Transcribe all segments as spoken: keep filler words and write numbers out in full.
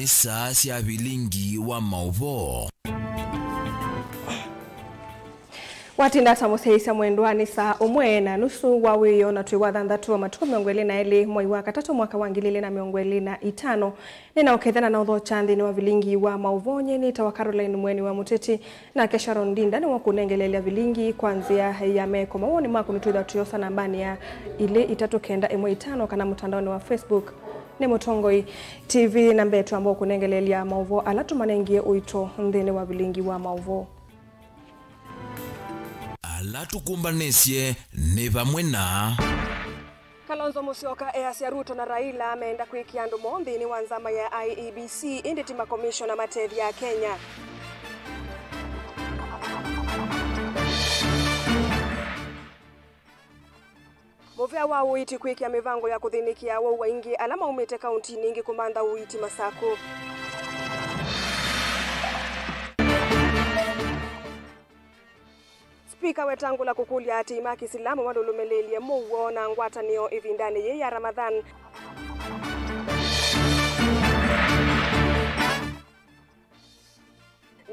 Nĩ saa sya vilingi wa maũvoo. Watinda ta mũsyaĩĩsya mwendwa, nĩ saa ũmwe na nusu wa wĩoo, na twĩ wa thanthatũ wa matukũ mĩongo ĩlĩ na elĩ, mwai wa katatũ, mwaka wa ngili ilĩ na mĩongo ĩlĩ na itano. Nĩnaũkethya na naũthokya nthĩnĩ wa vilingi wa maũvoo. Nyie nĩtawa Caroline Mweni wa Mũteti, nake Sharon Ndinda nĩwe ũkũnengeleelya vilingi kwa nzĩa ya meko. Mawoni maku nĩtwĩthwa tũyosa nambanĩ ya ilĩ itatũ kenda ĩmwe itano kana mũtandaonĩ wa Facebook. Nĩ Mũtongoi T V, na mbee twamba ũkũnengeleelya maũvoo ala tũmanengie ũito nthĩnĩ wa vilingi wa maũvoo. Ala tũkũmbanĩsye nĩ vamwe na. Kalonzo Musyoka easya Ruto na Raila meenda kwĩkĩa andũ moo nthĩnĩ wa nzama ya I E B C, ĩndĩ ti makomishona matethya Akenya. Mũvĩa wa ũiiti kwĩkĩa mĩvango ya kũthĩnĩkĩa awau aingĩ ala maumĩte kauntinĩ ingĩ kũmantha ũiiti Masakũ. Spika Wetangula kũkũlya aatĩĩi ma Kĩsilamu malũlũmĩlĩĩlye mũuo na ngwatanĩo ĩvindanĩ yĩĩ ya Ramadhan.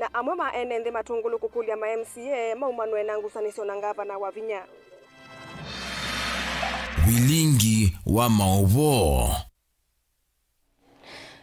Na amwe ma ene nthĩ matũngũlũ kũkũlya ma M C A maumanwe na ngusanĩsyo na ngavana Wavinya. Vilingi wa maũvoo.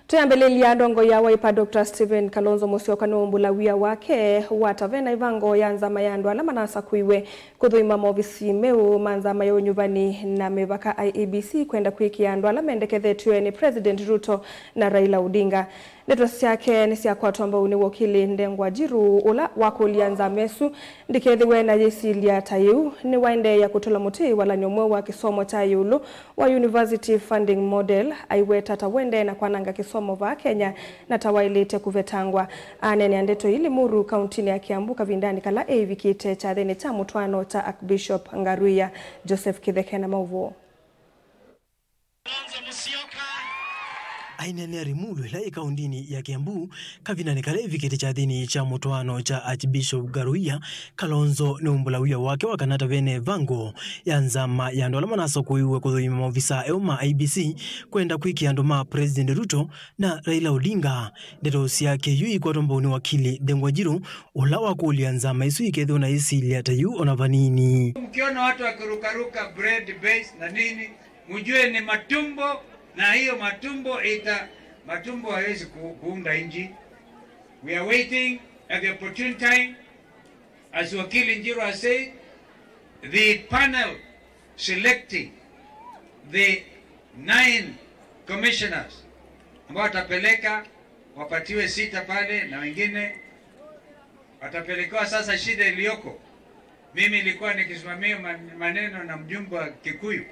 Twĩambĩlĩlya, ndongoi ya Wiper Doctor Stephen Kalonzo Musyoka nũũmbũla wia wake wa ta vena ĩvango ya nzama ya andũ ala manasakũiwe kũthũima maovisi meũ ma nzama ya ũnyuvani na mĩvaka I E B C kwenda kwĩkĩa andũ ala mendekethetw'e nĩ President Ruto na Raila Odinga. Ndeto syake nĩsyakwatwa mbau nĩ wokili Ndengwa Njiru, ũla wakũlya nzama ĩsu ndĩkethĩwe na yĩsilya ta yĩu. Nĩwaendeea kũtũla mũtĩ walany'o mweũ wa kĩsomo kya ĩũlũ wa University Funding Model, aiweta ta ũendee na kwananga kĩsomo vaa Kenya na ta waĩlĩte kũvetangwa. Aneenea ndeto ii Limuru, kauntinĩ ya Kiambu, kavindanĩ kala eĩvikĩte kyathĩnĩ kya mũtwaano kya Archbishop Ngaruiya. Joseph Kĩtheke na maũvoo. Aineenea Limuru ĩla ĩ kauntinĩ ya Kiambu, kavindanĩ kala eĩvikĩte kyathĩnĩ kya mũtwaano kya Archbishop Ngaruiya, Kalonzo nĩwaumbũla wia wake wa kana ta vena ĩvango ya nzama ya andũ ala manasakũiwe kũthũima maovisa eũ ma I E B C kwenda kwĩkĩa andũ ma President Ruto na Raila Odinga. Ndeto syake yu ikwatwa mbau nĩ wakili Ndengwa Njiru, ũla wakũlya nzama ĩsu ikethĩwa na yĩsilya ta yu ona vanini. Mkiona watu wakirukaruka bread base na nini, mjue ni matumbo, na hiyo matumbo ita-, matumbo haiwezi ku-, kuunda nchi. We are waiting at the opportune time, as Wakili Njiru has said, the panel selecting the nine commissioners ambao watapeleka, wapatiwe sita pale na wengine watapelekewa. Sasa shida iliyoko, mimi nilikuwa nikisimamia man-, maneno na mjumbe wa Kikuyu.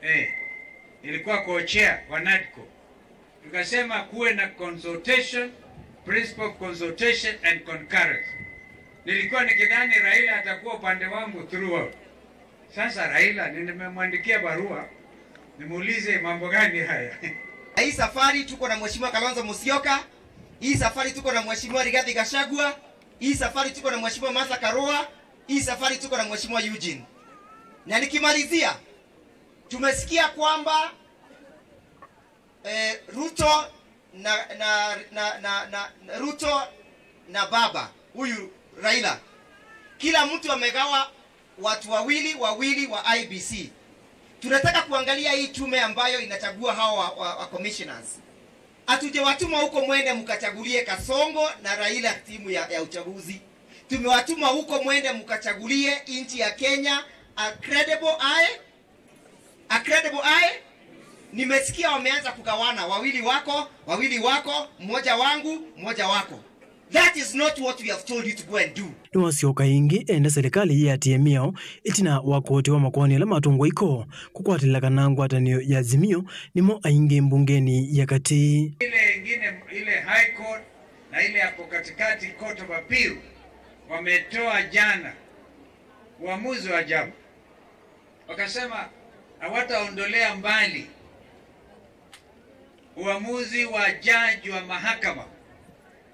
Eh, nilikuwa co-chair wa NADCO. Tukasema kuwe na consultation, principle of consultation and concurrence. Nilikuwa nikidhani Raila atakuwa upande wangu throughout. Sasa Raila, nimemwandikia barua, nimuulize mambo gani haya? Hii safari tuko na Mheshimiwa Kalonzo Musyoka, hii safari tuko na Mheshimiwa Rigathi Gachagua, hii safari tuko na Mheshimiwa Martha Karua, hii safari tuko na Mheshimiwa Eugene. Na nikimalizia, tumesikia kwamba eh, Ruto na, na, na, na, na Ruto na baba huyu Raila, kila mtu amegawa watu wawili wawili wa I E B C. Tunataka kuangalia hii tume ambayo inachagua hawa wa, wa, wa commissioners. Hatujawatuma huko mwende mkachagulie Kasongo na Raila timu ya, ya uchaguzi. Tumewatuma huko mwende mkachagulie nchi ya Kenya a credible aye A credible aye. Nimesikia wameanza kugawana, wawili wako, wawili wako, mmoja wangu, mmoja wako. That is not what we have told you to go and do. Nĩwasyoka ĩngĩ enda serikali yĩatĩe mĩao ĩtina wa koti wa makoani ala matũngwa iko kũkwatĩla kana ngwatanĩo ya Azimio nĩmo aingĩ mbungenĩ ya katĩ. Ile ingine, ile High Court na ile hapo katikati, Court of Appeal, wametoa jana uamuzi wa ajabu. Wakasema hawataondolea mbali uamuzi wa jaji wa mahakama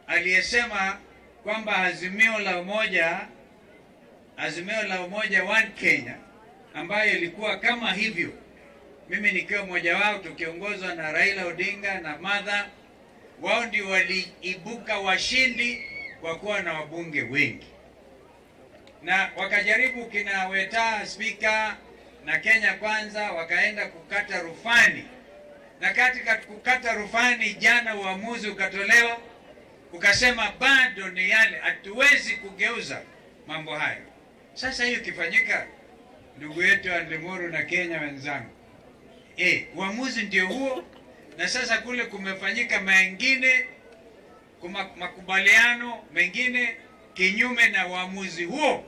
aliyesema kwamba Azimio la Umoja, Azimio la Umoja One Kenya, ambayo ilikuwa kama hivyo, mimi nikiwa mmoja wao, tukiongozwa na Raila Odinga na Martha, Wao ndio waliibuka washindi kwa kuwa na wabunge wengi, na wakajaribu kina Weta, spika, na Kenya Kwanza, wakaenda kukata rufani, na katika kukata rufani, jana uamuzi ukatolewa, ukasema bado ni yale, hatuwezi kugeuza mambo hayo. Sasa hiyo ikifanyika, ndugu yetu Andrew Muru na Kenya wenzangu, eh, uamuzi ndio huo, na sasa kule kumefanyika mengine, kuma, makubaliano mengine kinyume na uamuzi huo.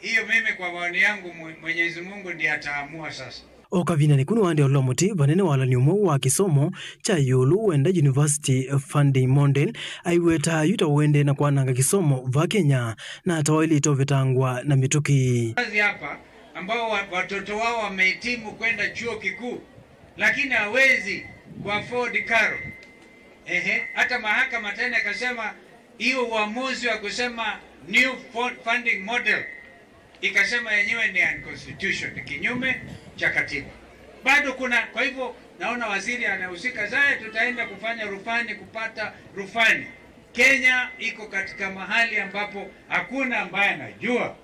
Hiyo mimi, kwa maoni yangu, Mwe-, Mwenyezi Mungu ndiye ataamua sasa. O kavindanĩ kau nĩwaendee ũlũla mũtĩ vanene walani ũmwe wa kĩsomo kya ĩũlũ wenda University Funding Model, aiweta yu ta ũendee na kwananga kĩsomo va Kenya, na ta waĩlĩte ũvetangwa na mĩtũkĩ. Wazazi hapa ambao wa-, watoto wao wamehitimu kwenda chuo kikuu, lakini hawezi ku-afford karo. Ehe, hata mahakama tena ikasema hiyo uamuzi wa kusema new fo-, funding model, ikasema yenyewe ni unconstitutional, ni kinyume cha katiba. Bado kuna, kwa hivyo naona waziri anahusika, zaye tutaenda kufanya rufani, kupata rufani. Kenya iko katika mahali ambapo hakuna ambaye anajua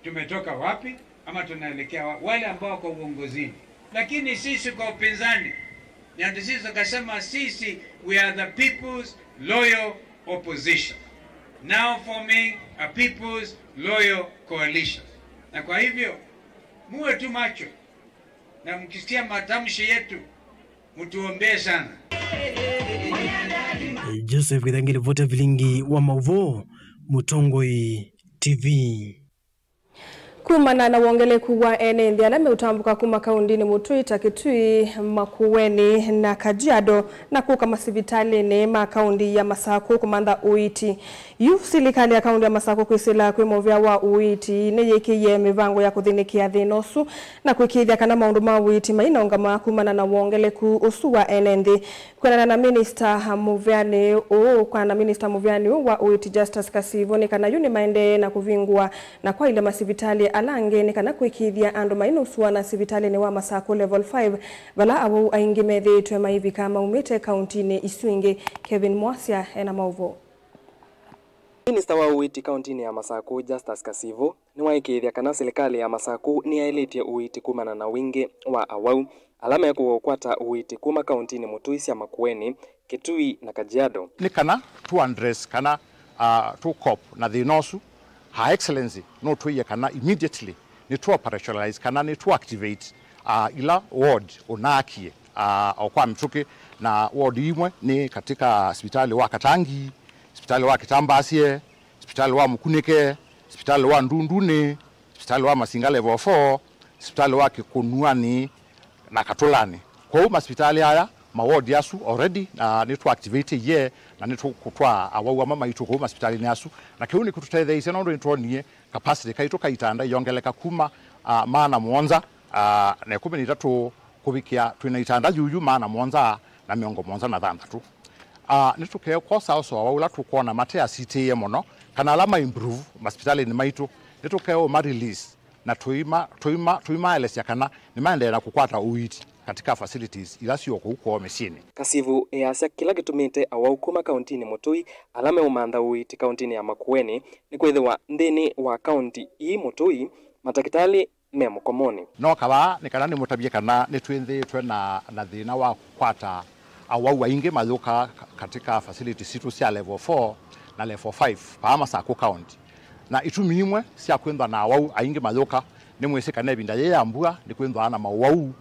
tumetoka wapi ama tunaelekea wa-, wale ambao wako uongozini. Lakini sisi kwa upinzani, na ndio sisi tukasema sisi, we are the people's loyal opposition, now forming a people's loyal coalition. Na kwa hivyo, muwe tu macho, na mkisikia matamshi yetu, mtuombee sana. Joseph Githangi, ripoti ya vilingi wa mauvoo, Mũtongoi T V. Kumana na wongeleku wa ene nthĩ ala meũtambũka kuma kaũndĩnĩ mũtũi ta Kitui, Makueni na Kajiado na kũka masivitalĩnĩ ma kaũndĩ ya Masakũ kũmantha ũiiti, yu silikalĩ ya kaũndĩ ya Masakũ kwĩsĩla kwĩ mũvĩa wa ũiiti nĩyĩkĩie mĩvango ya kũthĩnĩkĩa thĩna ũsu na kũĩkĩĩthya kana maũndũ ma ũiiti mainaũngama kumana na wongeleku ũsu wa ene nthĩ. Kwĩanana na minista mũvĩanĩ ũũ, kwĩanana na minista mũvĩanĩ ũũ wa ũiiti Justus Kasivu, nĩ kana yu nĩmaendee na kũvingũa na kwaĩlya masivitalĩ ala angĩ nĩ kana kũĩkĩĩthya andũ mainũsũana sivitalĩnĩ wa Masakũ Level five, vala awau aingĩ methĩĩtwe maivika maumĩte kaũntĩnĩ isu ingĩ. Kevin Mwasya ena maũvoo. Minista wa ũiiti kaũntĩnĩ ya Masakũ Justus Kasivu nĩwaĩkĩĩthya kana silikalĩ ya Masakũ nĩyaĩlĩtye ũiiti kumana na wingĩ wa awau ala mekũkwata ũiiti kuma kaũntĩnĩ mũtũi sya Makueni, Kitui na Kajiado. Nĩ kana tũ address kana, ah, tũ cope na thĩna ũsu, Her Excellency nũtwĩie kana immediately nĩtũ operationalize kana nĩtũ activate, ah, ila ward ũnaakie, ah, o kwa mĩtũkĩ, na ward imwe nĩ katika sivitalĩ wa Katangi, sivitalĩ wa Kitambasye, sivitalĩ wa Mũkunĩke, sivitalĩ wa Ndundunĩ, sivitalĩ wa Masinga Level four, sivitalĩ wa Kĩkũnuanĩ na Katũlanĩ. Kwoou masivitalĩ aya, mawodi asu already, na nĩtũ activate-ie na nĩtũkũtwaa awau amwe maitũ kũu masivitalĩnĩ asu, na kĩu nĩkĩtũtetheeisye nũndũ nĩtwonie capacity kaitũ ka itanda iyongeleka kuma, ah, maana mũonza, ah, na ĩkũmi na itatũ kũvikĩa twĩ na itanda yuyu maana mũonza na mĩongo mũonza na thanthatũ. Ah, nĩtũkekosa ũsoo wa ũla tũkwona mate asitĩĩe mũno, kana ala ma improve masivitalĩnĩ maitũ, nĩtũkeũma release na tũima, tũima, tũimaelesya kana nĩmaendee na kũkwata ũiiti katika facilities ila syĩ o kũu kwoo mĩsyĩnĩ. Kasivu easya kĩla kĩtumĩte awau kuma kaũntĩnĩ mũtũi ala meũmantha ũiiti kaũntĩnĩ ya Makueni nĩ kwĩthĩwa nthĩnĩ wa kaũntĩ ii mũtũi matakĩtalĩ me mũkomonĩ. Noka vaa nĩ kana nĩmũtavye kana nĩtwĩthĩĩtwe na, na thĩna wa kũkwata awau aingĩ mayũka ka-, katika facilities sitũ sya level four na level five vaa Masakũ County. Na itumi imwe sya kwĩthwa na awau aingĩ mayũka, nĩmwĩsĩ kana ĩvinda yĩĩ ya mbua nĩkwĩthwaa na mawau.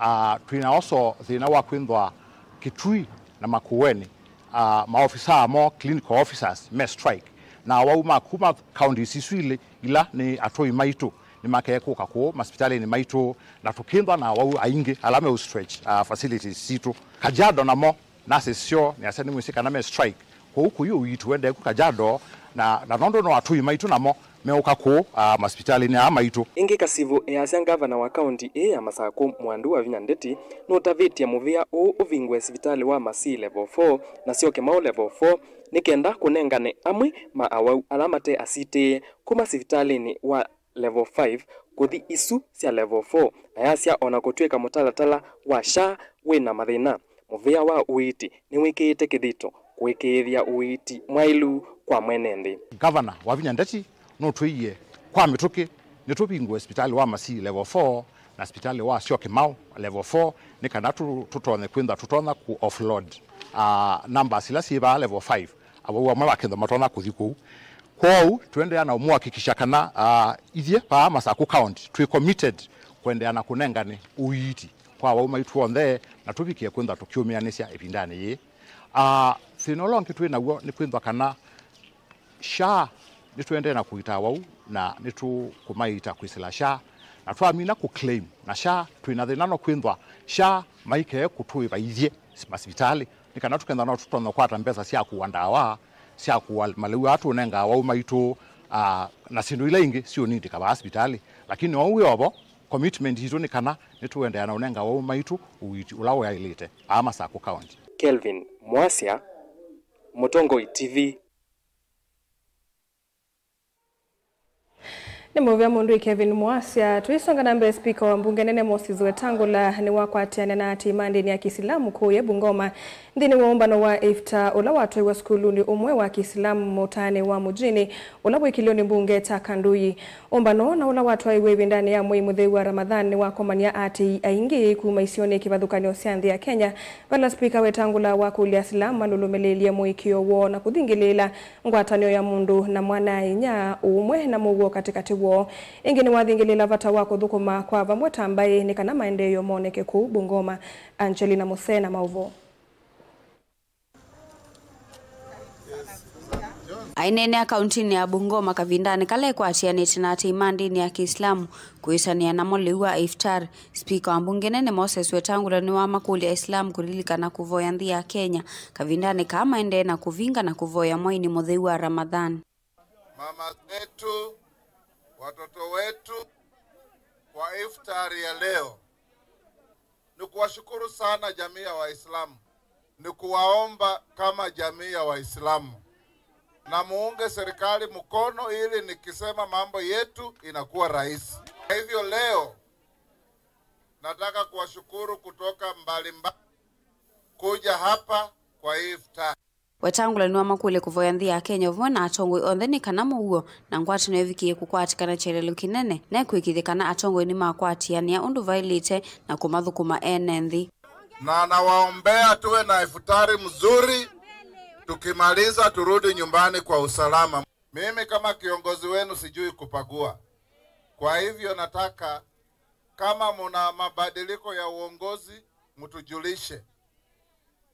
Ah, twĩ na also thĩna wa kwĩthwa Kitui na Makueni, ah, maofisa amo, clinical officers, me strike. Na awau ma kuma counties isu ilĩ ila nĩ atũi maitũ, nĩmakekũka kũũ masivitalĩnĩ maitũ, na tũkĩthwa na awau aingĩ ala meũ stretch, ah, facilities sitũ. Kajiado namo, nurses syoo nĩasya nĩmwĩsĩ kana me strike. Kwoou kũi ũiiti ũendee ku Kajiado, na, na nũndũ no atũi maitũ namo meũka kũũ, ah, masivitalĩnĩ aa maitũ. Ĩngĩ Kasivu easya ngavana wa kaũntĩ ĩĩ ya Masakũ Mwandu Wavinya Ndeti nũtavĩtye mũvĩa ũũ ũvingũe sivitalĩ wa Masii Level four na Syokimau Level four nĩ kenda kũnengane amwe ma awau ala mate asitĩĩe kuma sivitalĩnĩ wa level five kũthi isu sya level four, ayasya o na kũtw'ĩka mũtalatala wa SHA wĩ na mathĩna, mũvĩa wa ũiiti nĩwĩkĩĩte kĩthito kũĩkĩĩthya ũiiti mwaĩlu kwa mwene nthĩ. Ngavana Wavinya Ndeti nũtwĩie kwa mĩtũkĩ nĩtũvingũe sipitalĩ wa Masii level four na sipitalĩ wa Syokimau level four, nĩ kana tũ-, tũtonye kwĩthwa tũtonya kũ offload, ah, numbers ila syĩ vaa level five, awau amwe vakĩthwa matonya kũthi kũu. Kwoou, tũendeea na ũmũhakikisha kana, ah, ithyĩ vaa Masakũ County twĩ committed kũendeea na kũnengane ũiiti kwa awau maitũ onthe, na tũvikĩe kwĩthwa tũkyũmĩanĩsya ĩvindanĩ yĩĩ. Ah, thĩna ũla ũngĩ twĩ naw'o nĩ kwĩthwa kana SHA, nĩtũendee na kũiita awau na nĩtũkũmaiita kwĩsĩla SHA, na twamina kũclaim na SHA, twĩ na thĩna no kwĩthwa SHA maikee kũtũĩva ithyĩ masivitalĩ, nĩ kana tũkethwa no tũtonya kũkwata mbesa sya kũa ndawa, sya kũa malĩu aa tũũnenga awau maitũ, ah, na syĩndũ ila ingĩ siũnindĩka vaa sivitalĩ. Lakini oou wĩ ovo, commitment yitũ nĩ kana nĩtũendeea na ũnenga awau maitũ ũiiti ũla ũyaĩlĩte vaa Masakũ County. Kelvin Mwasya, Mũtongoi T V. Nĩ mũvea mũndũ ĩ Kevin Mwasya. Tũisonga na mbee, spika wa mbunge nene Moses Wetangula nĩwakwatĩanĩa na aatĩĩi ma ndĩni ya Kisilamu kũũya Bungoma nthĩnĩ wa ũmbano wa iftar ũla watwaiwe sukulunĩ ũmwe wa Kisilamu mũtaanĩ wa Mujini ũla wĩ kĩlĩonĩ mbunge kya Kanduyi. Ũmbano na ũla watwaiwe ĩvindanĩ ya mwei mũtheu wa Ramadhan nĩwakomany'a aatĩĩi aingĩ kuma isionĩ kĩvathũkany'o sya nthĩ ya Kenya, vala spika Wetangula wakũlya Asilamu malũlũmĩlĩĩlye mũĩkĩĩo woo na kũthingĩlĩĩla ngwatanĩo ya mũndũ na mwana-a-inyia, ũũmwe na mũuo katĩkatĩ woo. Ĩngĩ nĩwathingĩlĩĩla vata wa kũthũkũma kwa vamwe ta mbaĩ nĩ kana maendeeo moneke kũu Bungoma. Angelina Musee na maũvoo. Aineenea kauntinĩ ya Bungoma kavindanĩ kala ekwatĩanĩte na aatĩĩi ma ndĩni ya Kĩislamu kwĩtanĩa namo lĩu wa iftar, spika wa mbunge nene Moses Wetangula nĩwamakũlya Aisilamu kũlilikana kũvoya nthĩ ya Kenya kavindanĩ kaa maendee na kũvinga na kũvoya mwainĩ mũtheu wa Ramadhan. Mama zetu, watoto wetu, kwa iftari ya leo, ni kuwashukuru sana jamii ya Waislamu. Ni kuwaomba kama jamii ya Waislamu na muunge serikali mkono ili nikisema mambo yetu inakuwa rahisi. Kwa hivyo leo nataka kuwashukuru kutoka mbalimbali kuja hapa kwa hii iftari. Wetangula nĩwamakũlya kũvoya nthĩ ya Kenya vamwe na atongoi onthe nĩ kana mũuo na ngwatanĩo ĩvikĩe kũkwatĩkana kyelelo kĩnene, na ekwĩkĩthya kana atongoi nĩmakwatĩanĩa ũndũ vaĩlĩte na kũmathũkũma ene nthĩ. Na nawaombea tuwe na iftari mzuri, tukimaliza turudi nyumbani kwa usalama. Mimi kama kiongozi wenu sijui kupagua. Kwa hivyo nataka, kama muna mabadiliko ya uongozi, mtujulishe.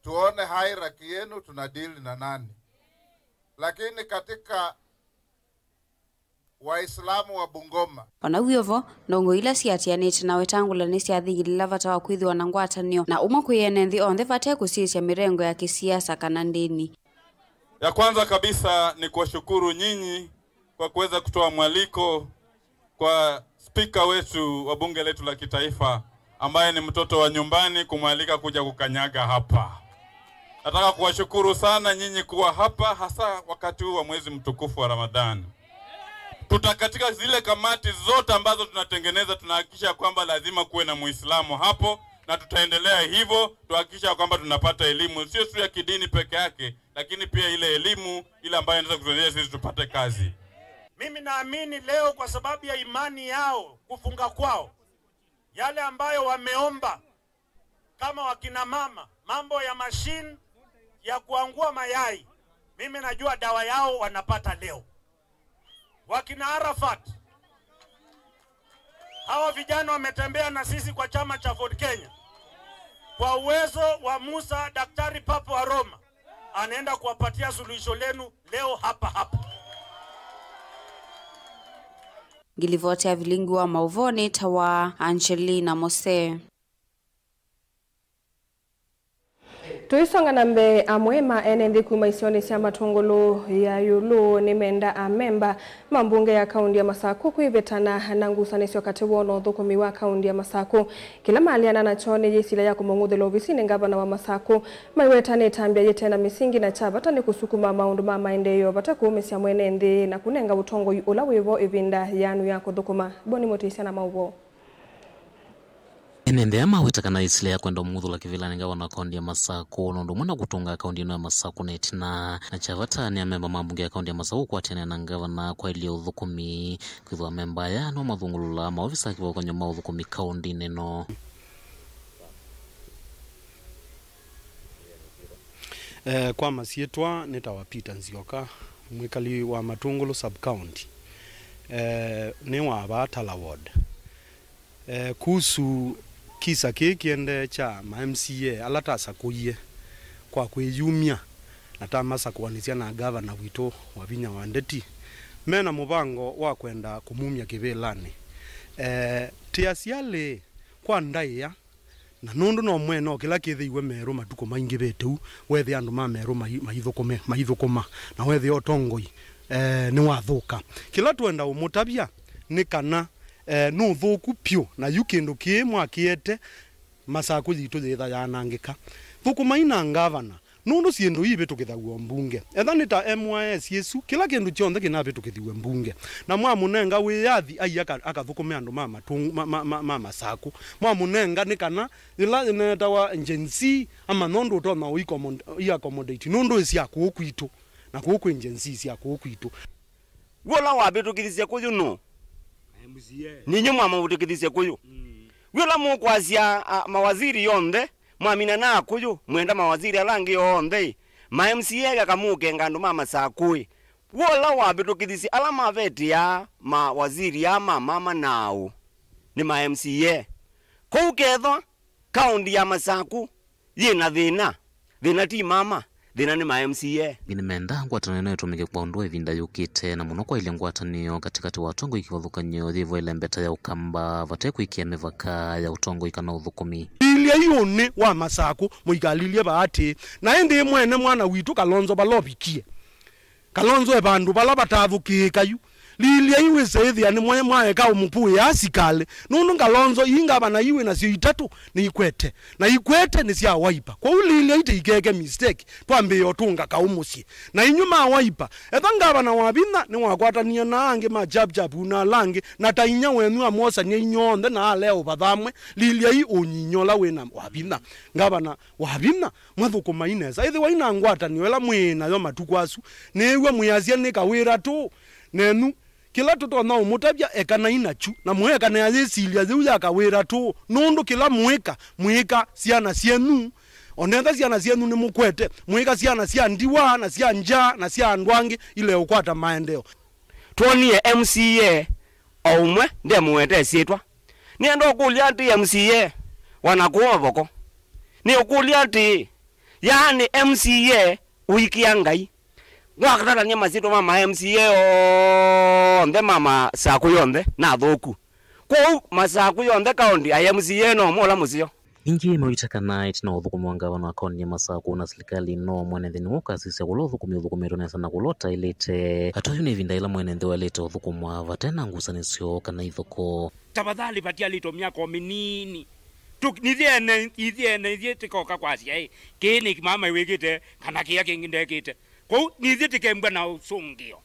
Tuone hierarchy yenu, tuna deal na nani. Lakini katika Waislamu wa Bungoma. O na wĩ o vo, ndongoi ila siatĩanĩte na Wetangula nĩsyathingĩlĩla vata wa kwĩthĩwa na ngwatanĩo na ũmwe kwĩ ene nthĩ onthe vate kũsisya mĩrengo ya kĩsiasa kana ndĩni. Ya kwanza kabisa ni kuwashukuru nyinyi kwa kuweza kutoa mwaliko kwa spika wetu wa bunge letu la kitaifa, ambaye ni mtoto wa nyumbani, kumwalika kuja kukanyaga hapa. Nataka kuwashukuru sana nyinyi kuwa hapa, hasa wakati huu wa mwezi mtukufu wa Ramadhani. Tuta-, katika zile kamati zote ambazo tunatengeneza, tunahakikisha kwamba lazima kuwe na Muislamu hapo, na tutaendelea hivyo, tuhakikisha kwamba tunapata elimu, sio tu ya kidini peke yake, lakini pia ile elimu ile ambayo inaweza kutusaidia sisi tupate kazi. Mimi naamini leo, kwa sababu ya imani yao, kufunga kwao, yale ambayo wameomba kama wakina mama, mambo ya machine ya kuangua mayai, mimi najua dawa yao wanapata leo. Wakina Arafat, hawa vijana wametembea na sisi kwa chama cha Ford Kenya. Kwa uwezo wa Musa, Daktari Papa wa Roma anaenda kuwapatia suluhisho lenu leo hapa hapa. Ngilivoti ya vilingi wa maũvoo nĩtawa Angelina Mose. Tũisonga na mbee, amwe ma ene nthĩ kuma isionĩ sya Matũngũlũ ya ĩũlũ nĩmenda amemba ma mbunge ya kaunti ya Masakũ kwĩvetana na ngusanĩsyo katĩ woo na ũthũkũmi wa kaunti ya Masakũ. Kĩla maleana nakyo nĩ yĩsila ya kũmong'uthĩla ovisinĩ ngavana wa Masakũ. Maiweta nĩ ĩtambya yĩte na mĩsingi na kya vata nĩ kũsukuma maũndũ ma maendeeo vata kũũmĩsya mwene nthĩ na kũnenga ũtongoi ũla wĩvo ĩvinda yaanu ya kũthũkũma. Boni Mũtĩsya na maũvoo. Nĩ nthea mawĩta kana ĩsilya ya kwenda ũmũthũla kĩvĩlanĩ ngavana wa kaũntĩ ya Masakũ, na ũndũ ũmwe na kũtũnga kaũntĩ ĩno ya Masakũ na ĩtina. Na kya vata nĩ amemba ma mbunge ya kaũntĩ ya Masakũ kũkwatĩanĩa na ngavana kwaĩlya ũthũkũmi, kwĩthĩwa amemba aya nĩmo mathũngũlũlaa maovisa kĩvathũkany'o ma ũthũkũmi kaũntĩnĩ ĩno. Eh, kwa masyĩtwa nĩtawa Peter Nzioka, mwĩkali wa Matũngũlũ sub county. Eh, nĩ wa vaa Tala ward. Eh, kuhusu kisa kĩĩ kĩendee kya ma M C A ala tasakũie kwa kwĩyumya na tamasakũanĩsya na ngavana witũ Wavinya wa Ndeti, mena mũvango wa kwenda kũmumya kĩvĩlanĩ. Eh, tĩasya lĩĩ, kwa ndaĩa, na nũndũ no mwene o kĩla kĩthĩiwe Merũ matukũ maingĩvĩte ũu, wethĩa andũ ma Merũ mai-, maithũkũme, maithũkũma, na wethĩa ũtongoi, eh, nĩwathũka. Kĩla twenda ũmũtavya nĩ kana, eh, nũthũku pyũ, na yu kĩndũ kĩĩ mwakĩete Masakũ yitũ yĩtha yaanangĩka. Thũkũmai na ngavana, nũndũ syĩndũ ii ivĩtũkĩthaw'a o mbunge. Etha nĩ ta M Y S ĩsu, kĩla kĩndũ kyonthe kĩnavĩtũkĩthiw'e mbunge. Na mwamũnenga wĩyathi ai aka-, akathũkũme andũ ma matũng-, ma, ma, ma, ma Masakũ. Mwamũnenga nĩ kana yĩla yĩnetawa Gen Z, amanya ũndũ ũtonya ũi commod-, i accommodate, nũndũ ĩ sya kũũ kwitũ, na kũũ kwĩ Gen Z sya kũũ kwitũ. Wĩ ũla wavĩtũkĩthisye kũyũ nũũ? M C A. Ninyu mwamũvĩtũkĩthisye kũyũ. Mm. Wĩ ũla mũkwasya, a, mawaziri yonthe, mwamina na akũyũ, mwenda mawaziri ala angĩ onthe, ĩ, ma M C A aka mũũkenga andũ ma Masakũ, ĩ. Wĩ ũla wavĩtũkĩthisye ala mavetĩaa mawaziri aa ma mama na aũ, nĩ ma M C A. Kwoou kethwa kaũntĩ ya Masakũ yĩ na thĩna, thĩna ti mama, thĩna nĩ ma M C A. Angĩ nĩmenda ngwatanĩo ĩno ĩtũmĩke kwa ũndũ wa ĩvinda yũkĩte, na mũno kwaĩlya ngwatanĩo katĩkatĩ wa atongoi kĩvathũkany'o yĩvo ĩlembeta ya Ũkamba, vate kwĩkĩa mĩvaka ya ũtongoi kana ũthũkũmi. Lilyai ũnĩ wa Masakũ, mũikalilye vaa atĩĩ, na ĩndĩ mwene mwana witũ Kalonzo vala ũvikie. Kalonzo e vandũ vala vatathũkĩĩka yu. Lilyai wĩse ĩthĩa nĩ mwe mwaeka ũmũkũĩa asikalĩ, nũndũ Kalonzo ii ngavana ii wĩ nasyo itatũ nĩikwete, na ikwete nĩ sya Wiper. Kwoou lilyai tĩikeke mistake, twambĩĩe ũtũnga kaũ mũsyĩ. Na inyw'ĩ ma Wiper, etha ngavana Wavinya nĩwakwatanie na angĩ ma Chap Chap na ala angĩ, na ta inya wenyu amwosany'a inyw'onthe na alea ũvatha amwe, lilyai ũnyinyi ũla wĩ na Wavinya. Ngavana Wavinya, mwathũkũmai nesa. Ĩthĩwai na ngwatanĩo ĩla mwĩ nayo matukũ asu. Nĩĩw'a mwĩasya nĩ kawĩra tũũ. Nenyu, kĩla tũtonya ũmũtavya, ekanai nakyu, na mũekanĩa yĩsilya yĩu ya kawĩra tũũ, nũndũ kĩla mũĩka, mũĩka syana syenyu. O netha syana syenyu nĩmũkwete, mũĩka syana sya ndiwa, na sya ngya, na sya andũ angĩ ileũkwata maendeeo. Twonie M C A o ũmwe ndemũweta ĩsyĩtwa. Nĩenda ũkũlya atĩĩ, M C A wa nakũũ Mavoko, nĩũkũlya atĩĩ, yaani M C A ũikĩa Ngai? Watatany'a masyĩtwa ma ma M C A onthe ma Masakũ yonthe nathũku. Kwoou Masakũ yonthe kaũntĩ aĩ M C A no ũmwe ũla mũseo. Ĩngĩ mawĩta kana ĩtina wa ũthũkũmi wa ngavana wa kaũntĩ ya Masakũ na silikalĩ ĩno, mwene nthĩ nĩwe ũkasisya kũla ũthũkũmi ũthũkũmĩtwe nesa na kũla ũtaĩlĩte. Ata oyu nĩ ĩvinda yĩla mwene nthĩ waĩlĩte ũthũkũmwa vate na ngusanĩsyo kana ithoko. Tafadhali vatialĩtwe myaka o mĩnini. Tũ-, nithyĩ ene, ithyĩ ene, ithyĩ tĩkoka kwasya, "Ĩ, kĩĩ nĩ mama wĩkĩte, kana kĩĩa kĩngĩ ndekĩte." Kwoou nithyĩ tĩkembwa na ũsũngĩo.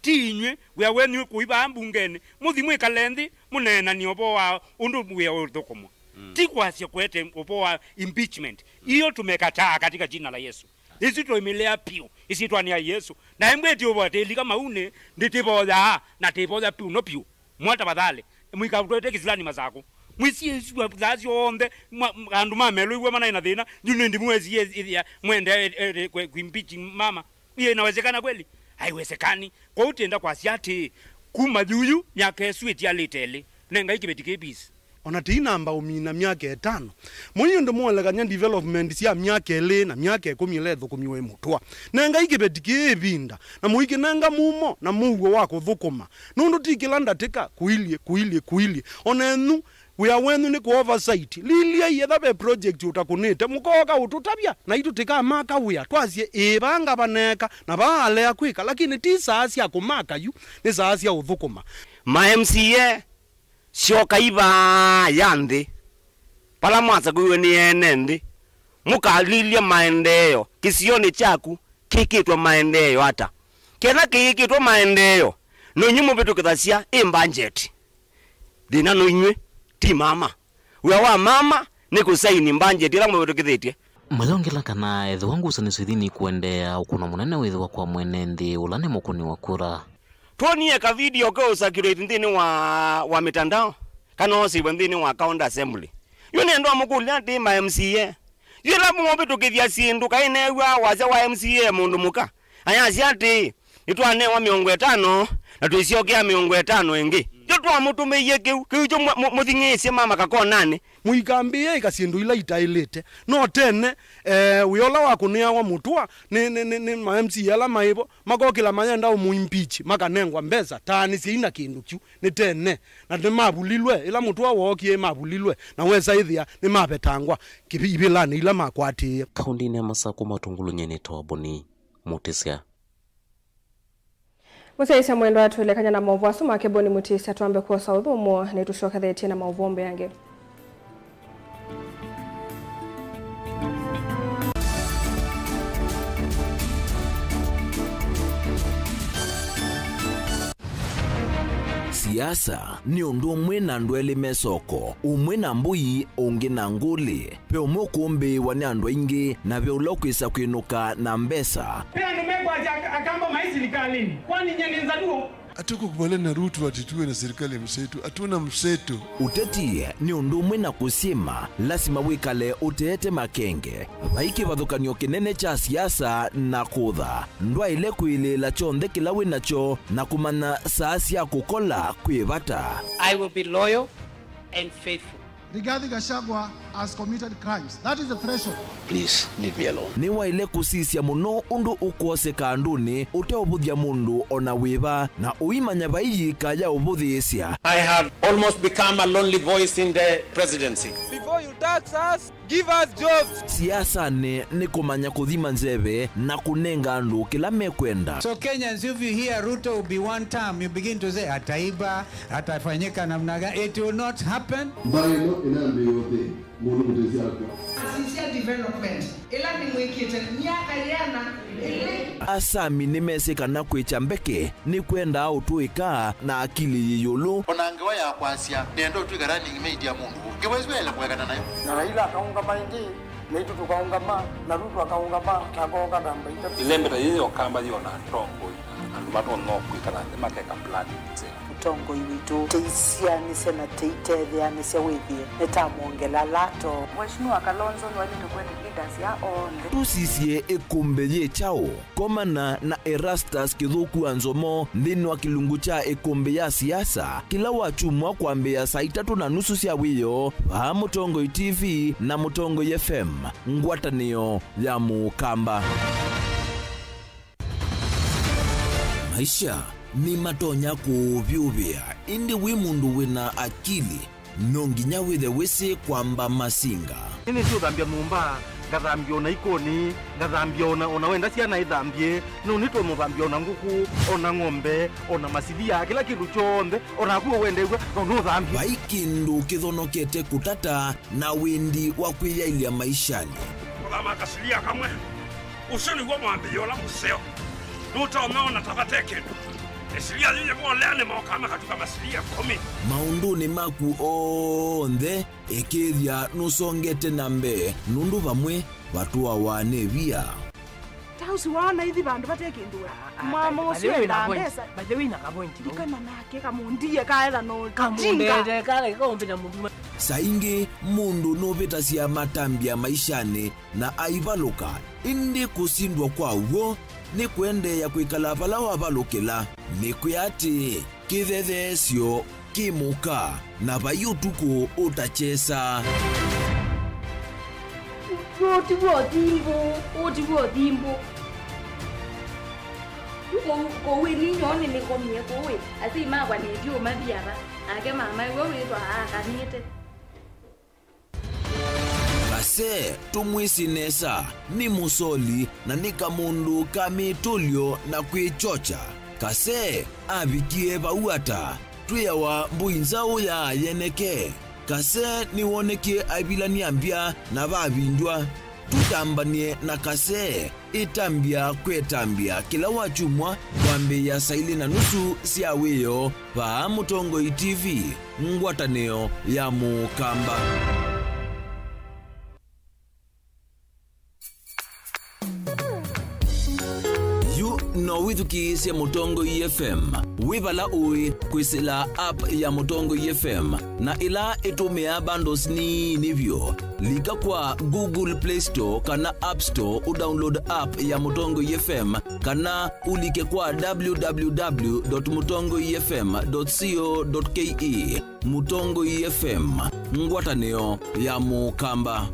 Ti inyw'ĩ, wĩa wenyu kũi vaa mbungenĩ, mũthi mwĩkale nthĩ, mũneenanie ũvoo wa ũndũ wĩa ũthũkũmwa. Mm. Ti kwasya kũete ũvoo wa impeachment. Hiyo tumekataa katika jina la Yesu. Ĩsu tũimĩlea piũ, ĩsyĩtwanĩ ya Yesu. Na embwĩti ũvatĩlika maunĩ, ndĩtĩvoyaa, na tĩvoya piũ no piũ. Mwa tafadhali, mũikatwete kĩsilani Masakũ. Mwĩsie isu thaa syonthe, mwa-, andũ ma melũ iw'e manaĩ na thĩna, yu nĩndĩ mwĩsie ĩthĩa mwende, eh, eh, kwe-, kuimpeach mama. Inawezekana kweli? Haiwezekani. Kwoou tĩenda kwasya atĩĩ, kuma yuyu myaka ĩsu ĩtialĩte ĩlĩ, nengai kĩveti kĩĩ peace. O na tĩinamba ũmina myaka ĩtano. Mũi ũndũ mũelekany'a development sya myaka ĩlĩ na myaka ĩkũmi ĩla ĩthũkũmiwe ĩ mũtũa. Nengai kĩveti kĩĩ ĩvinda, na mũikĩnenga mumo na mũuo wa kũthũkũma. Nũndũ ti kĩla ndatĩka, kũilyĩ, kũilyĩ, kũilyĩ. O na enyu, wĩa wenyu nĩ kũ oversight. Lilyai, etha ve project ũtakũnĩte, mũkooka ũtũtavya, naitũ tĩkamaka wĩa, twasye, "Ĩĩ, vaa ngavana eeka, na vaa alea kwĩka," lakini ti saa sya kũmaka yu, nĩ saa sya ũthũkũma. Ma M C A, syokai vaa ya nthĩ, vala mwasakũiwe nĩ ene nthĩ, mũkalilye maendeeo kĩsionĩ kyaku kĩkĩtwe maendeeo ata. Kethwa kĩyĩkĩtwe maendeeo, no inyw'ĩ mũvĩtũkĩthasya ĩ mbanjeti. Thĩna no inyw'ĩ, ti mama. Wĩa wa mama nĩ kũsaini mbanjeti ĩla mũvĩtũkĩthĩtye. Mayongela kana ethĩwa ngusanĩsyo ithi nĩikũendeea, ũkũno mũnene wĩthĩwa kwa mwene nthĩ ũla nĩ mũkũni wa kura. Twonie ka video ke ũcirculate nthĩnĩ wa, wa mĩtandao, kana ũsĩvwe nthĩnĩ wa county assembly. Yu nĩenda ũmũkũlya atĩĩ, ma M C A, yu ĩla mũvĩtũkĩthya syĩndũ, kaĩ neew'aa wasya wa M C A mũndũ mũka? Ayasya atĩĩ, nĩtwanewa mĩongo ĩtano, na twĩsyokea mĩongo ĩtano ĩngĩ. Yu twamũtũmĩie kĩu, kĩu kyo mũ-, mũ-, mũthing'ĩĩsye mama kakonanĩ. Mũikambĩĩe ĩka syĩndũ ila itaĩlĩte. No tene, eh, wĩa ũla wakũnĩawa mũtũa nĩ, nĩ, nĩ, nĩ ma M C A ala maĩ vo, makokĩla mayenda ũmũ impeach, makanengwa mbesa, taanĩsyai na kĩndũ kyu. Nĩ tene, na nĩmavulilwe, ĩla mũtũa wookie mavulilwe, na wesa ĩthĩa nĩmavetangwa kĩvi-, ivĩlanĩ ila makwatĩĩe. Kaũndĩnĩ ya Masakũ, Matungulu, nyie nĩtawa Boni Mutisya. Mũsyaĩĩsya mwendwa, twĩlekany'a na maũvoo asu make Boni Mutisya, twambe kwosa ũthũmũo, nĩtũsyokethetye na maũvoo mbee angĩ. Siasa nĩ ũndũ ũmwe na andũ elĩ me soko, ũmwe na mbũi, ũngĩ na ngũlĩ. Ve ũmwe ũkũmbĩĩwa nĩ andũ aingĩ, na ve ũla ũkwĩsa kwĩnũka na mbesa. Ve andũ mekwasya ak-, Akamba maĩ silikalĩnĩ. Kwani nyie nĩ Nzaluo? Hatukukubaliana na Ruto ati tuwe na serikali ya mseto. Hatuna mseto. Ũteti nĩ ũndũ ũmwe na kũsyĩma, lasima wĩkale ũteete makenge. Vai kĩvathũkany'o kĩnene kya siasa na kũtha. Ndwaĩle kwĩlĩĩla kyonthe kĩla wĩ nakyo na kũmanya saa sya kũkola kwĩ vata. I will be loyal and faithful. Rigathi Gachagua has committed crimes. That is the threshold. Please leave me alone. Nĩwaĩle kũsisya mũno ũndũ ũkwoseka andũnĩ ũteũvũthya mũndũ o na wĩva, na ũimanya vai yĩka ya ũvũthĩĩsya. I have almost become a lonely voice in the presidency. Before you tax us, give us jobs. Siasanĩ nĩ kũmanya kũthima nzeve na kũnenga andũ kĩla mekwenda. So Kenyans, if you hear Ruto will be one term, you begin to say, "Ataiba, atafanyika namna gani?" It will not happen. Mbaĩ ĩno ĩnambĩĩa ũthĩ, mũndũ mũtesi akwa. Asisya development ĩla nĩmwĩkĩte myaka yĩana ĩlĩ. Asami nĩmesĩ kana kwĩkya mbeke nĩkwendaa ũtũĩka na akili yĩ ĩũlũ. O na ngewa ya kwasya, nĩenda ũtw'ĩka running mate ya mũndũ ũngĩ. Ngewa ĩsu yaĩle kũekana nayo. Na Raila akaũngama ĩngĩ, naitũ tũkaũngama, na Ruto akaũngama, na akooka namba itatũ. Ĩlembe ta yĩĩ yokamba yĩona atongoi, andũ matonya kwĩkala nthĩ makeka plan nzeo. Mũtongoi witũ, tũisyaanĩsya na tũitetheanĩsya wĩthĩe nĩtamwongela lato. Mheshimiwa Kalonzo nĩwaĩlĩte kũete leaders ya onthe. Tũsisye ĩkũmbĩ yĩ kyaũ? Komana na Erastus Kĩthũku wa Nzomo nthĩnĩ wa kĩlungu kya ĩkũmbĩ ya siasa kĩla wakyumwa kwambĩĩa saa itatũ na nusu sya wĩoo vaa Mũtongoi T V na Mũtongoi F M, ngwatanĩo ya Mũkamba. Maisha nĩmatonya kũũvyũvĩa, ĩndĩ wĩ mũndũ wĩ na akili, no nginya wĩthe wĩsĩ kwamba masinga. Nĩnĩsĩ ũthambya nyũmba, ngathambya ona ikoni, ngathambya ona, ona wenda syana ithambye, no nĩtonya ũthambya ona ngũkũ, ona ng'ombe, ona masilia, kĩla kĩndũ kyonthe, ona naku ũwendew'a, no nũthambye. Vai kĩndũ kĩthonokete kũtata na wĩndi wa kwĩyaĩlya maishanĩ. Kũthama kasilia kamwe. Ũsu nĩw'o mwambĩĩo ũla mũseo. Nũtonya ona ta vate kĩndũ. Ĩsilia yĩyĩvolea nĩmokaa makatuka masilia ĩkũmi. Maũndũnĩ maku onthe, ĩkĩĩthya nũsongete na mbee, nũndũ vamwe vatũawa nĩ via. Ta ũsu waona ithi vandũ vate kĩndũ we. Mama ũsu enda mbesa. By the way, na kapointi. Ndikana nake kamundie kaetha no. Kamundete kale kaombina mũndũ. Saa ingĩ mũndũ nũvĩtasya matambya maishanĩ na aivalũka, ĩndĩ kũsindwa kwa w'o nĩ kũendeea kwĩkala vala wavalũkĩla. Nĩkwĩa atĩĩ, kĩthetheesyo kĩ mũka, na vai ũtukũ ũtakyesa. Ũũ ti w'o thimbũ, ũũ ti w'o thimbũ. Yu kũu, kũu ĩni nyoo nĩnĩkomie kũu ĩ, asyai makwa nĩndiũmathi ava, nake mama ĩwe wĩthwa aakanĩte. Kase, tũmwĩsĩ nesa, nĩ mũsoli na nĩ kamũndũ ka mĩtũlyo na kwĩkyokya. Kase avikie vau ata? Twĩawa mbũi nzaũ ya yeneke. Kase nĩwonekie aivilany'a mbya na vavindw'a. Tũtambany'e na Kasee, ĩtambya kwĩ ĩtambya kĩla wakyumwa kwambĩĩa saa ilĩ na nusu sya wĩoo vaa Mũtongoi T V, ngwatanĩo ya Mũkamba. Yu no wĩthukĩĩsye Mũtongoi F M wĩ vala ũĩ kwĩsĩla app ya Mũtongoi F M na ĩla ĩtũmĩaa bundles nini vyũ. Lika kwa Google Play Store kana App Store ũdownload app ya Mũtongoi F M, kana ũlike kwa w w w dot mũtongoi f m dot co dot k e. Mũtongoi F M, ngwatanĩo ya Mũkamba.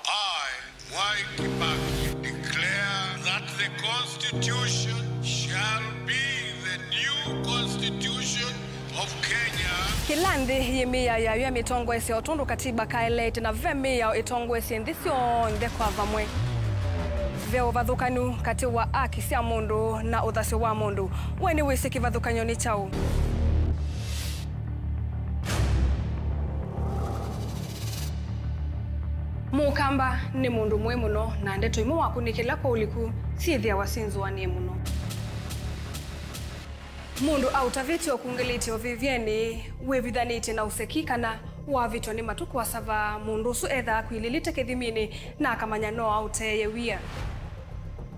I, Mwai Kibaki, declare that the Constitution shall be the new Constitution of Kenya. Kĩla nthĩ yĩ mĩao yayo ya mĩtongoesye o tondũ katiba kaeleete, na ve mĩao ĩtongoesye nthĩ syonthe kwa vamwe. Ve ũvathũkanu katĩ wa aki sya mũndũ na ũthasyo wa mũndũ. We nĩwĩsĩ kĩvathũkany'o nĩ kyaũ? Mũkamba nĩ mũndũ mũĩ mũno, na ndeto imwe wakunĩkĩla kwa ũliku syĩthĩawa syĩnzũanĩe mũno. Mũndũ aũtavĩtye ũkungĩlĩtye ũvĩvyenĩ, wĩvithanĩtye na ũseki, kana wavĩtwa nĩ matũ kũasava, mũndũ ũsu ethaa akwilĩlĩte kĩthiminĩ na akamanya no aũteeye wia.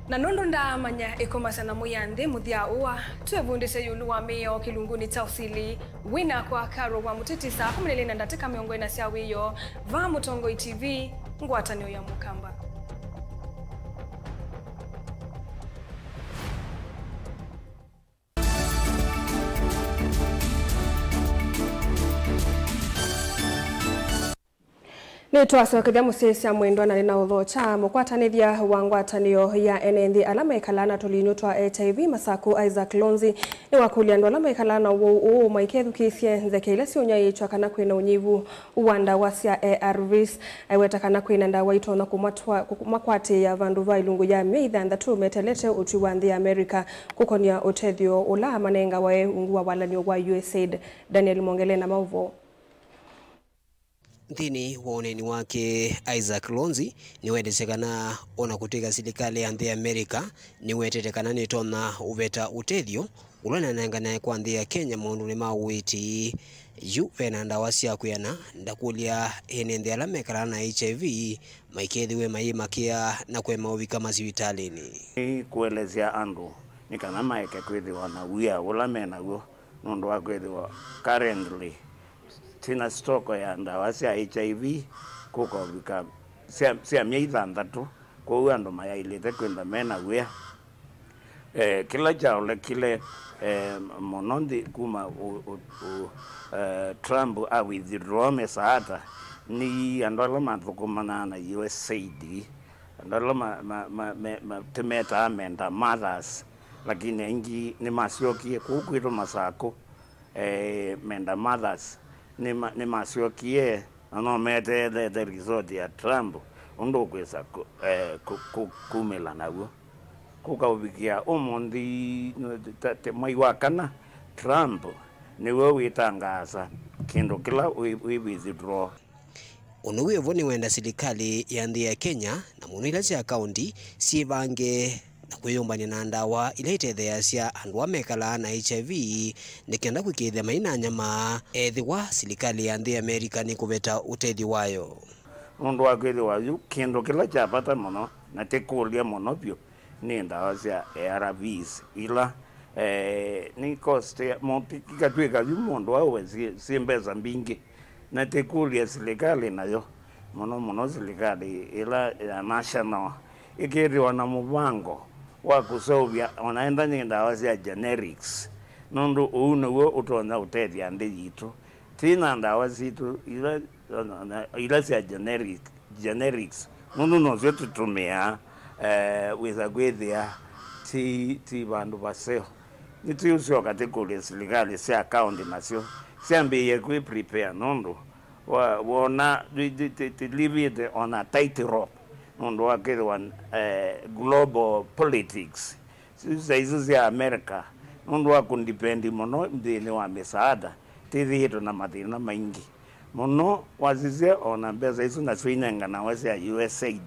Na nũndũ ndaamanya ĩkomasya na mũya nthĩ mũthya ũa, twĩvundĩsye ĩũlũ wa mĩao kĩlungunĩ kya ũsili. Wĩ nakwa Carol wa Mũtiti, saa kũmi na ilĩ na ndatĩka mĩongo ĩna sya wĩoo, vaa Mũtongoi T V, ngwatanĩo ya Mũkamba. Nĩtwasokethya mũsyaĩĩsya mwendwa, na nĩ na ũthokya. Mũkwatanĩthya wa ngwatanĩo ya ene nthĩ ala mekalaa na tũlinyũ twa H I V Masaku, Isaac Lonzi, nĩwakũlya andũ ala mekalaa na ũwau ũũ maikethukĩĩsye nzeke ila siũnyaĩĩkw'a kana kwĩ na ũnyivu wa ndawa sya A R Vs. Aiweta kana kwĩ na ndawa itonya kũmatwa-, kũmakwatĩĩa vandũ va ilungu ya myei thanthatũ metelete ũtwi wa nthĩ ya America kũkonya ũtethyo ũla manengawa e ungu wa walany'o wa U S A I D. Daniel Mongele na maũvoo. Nthĩnĩ wa ũneeni wake, Isaac Lonzi nĩwendesye kana o na kũtw'ĩka silikalĩ ya nthĩ ya America nĩwetete kana nĩtonya ũveta ũtethyo ũla ũnanenganae kwa nthĩ ya Kenya maũndũnĩ ma ũiiti, yu ve na ndawa sya kwĩana. Ndakũlya ene nthĩ ala mekalaa na H I V maikethĩwe mayĩmakĩa na kũema ũvika masivitalĩnĩ. Nĩ kũelesya andũ nĩ kana maeke kwĩthĩwa na wia ũla me naw'o, nũndũ wa kwĩthĩwa currently twĩ na stock ya ndawa sya H I V kũka ũvika sya, sya myei thanthatũ, kwoou andũ mayaĩlĩte kwĩnda me na wia. Eh, kĩla kyaolekile, eh, mũno nthĩ kuma ũ, ũ, ũ, eh, Trump a withdraw mĩsaata nĩ andũ ala mathũkũmanaa na U S A I D, andũ ala ma, ma, ma, me, ma, tũmetaa menda mothers, lakini aingĩ nĩmasyokie kũu kwitũ Masakũ. Eh, menda mothers nĩma, nĩmasyokie, na no meteelete result ya Trump ũndũ ũkwĩsa kũ, eh, kũ, kũ, kumĩla naw'o. Kũkaũvikĩa ũmũnthĩ, ta, ta, mwai wa kana, Trump nĩw'o wĩtangaasa kĩndũ kĩla wĩ, wĩ withdraw. Ũndũ wĩ vo nĩwenda silikalĩ ya nthĩ ya Kenya, na mũno ila sya kaũnti, syĩvange na kwĩyũmbany'a na ndawa ila itetheeasya andũ ala mekalaa na H I V, nĩ kenda kũĩkĩĩthya mai na nyamaa ethĩwa silikalĩ ya nthĩ ya America nĩkũveta ũtethyo wayo. Nũndũ wa kwĩthĩwa yu kĩndũ kĩla kya vata mũno na tĩkũlya mũno vyũ nĩ ndawa sya A R Vs ila, eh, nĩ cost ya, mo-, ikatw'ĩka yu mũndũ aũe syĩ, syĩ mbesa mbingĩ. Na tĩkũlya silikalĩ nayo, mũno mũno silikalĩ ĩla ya national, ĩkethĩwa na mũvango wa kũseũvya o na enda nĩ ndawa sya generics, nũndũ ũu nĩw'o ũtonya ũtethya nthĩ yitũ. Twĩ na ndawa sitũ ila, ila sya generic, generics, nũndũ nosyo tũtũmĩaa, eh, wĩsa kwĩthĩa ti, ti vandũ vaseo. Nĩtũũsyoka tũkũlye silikalĩ sya kaũnti nasyo syambĩĩe kwĩ prepare, nũndũ wa, wona they, they, they, they live it on a tight rope, nũndũ wa kwĩthĩwa, eh, global politics, siasa isu sya America, nũndũ wa kũdipendi mũno nthĩnĩ wa mĩsaada, Tĩthĩĩtwe na mathĩna maingĩ mũno, wasisya o na mbesa isu nasyo inenganawa sya U S aid,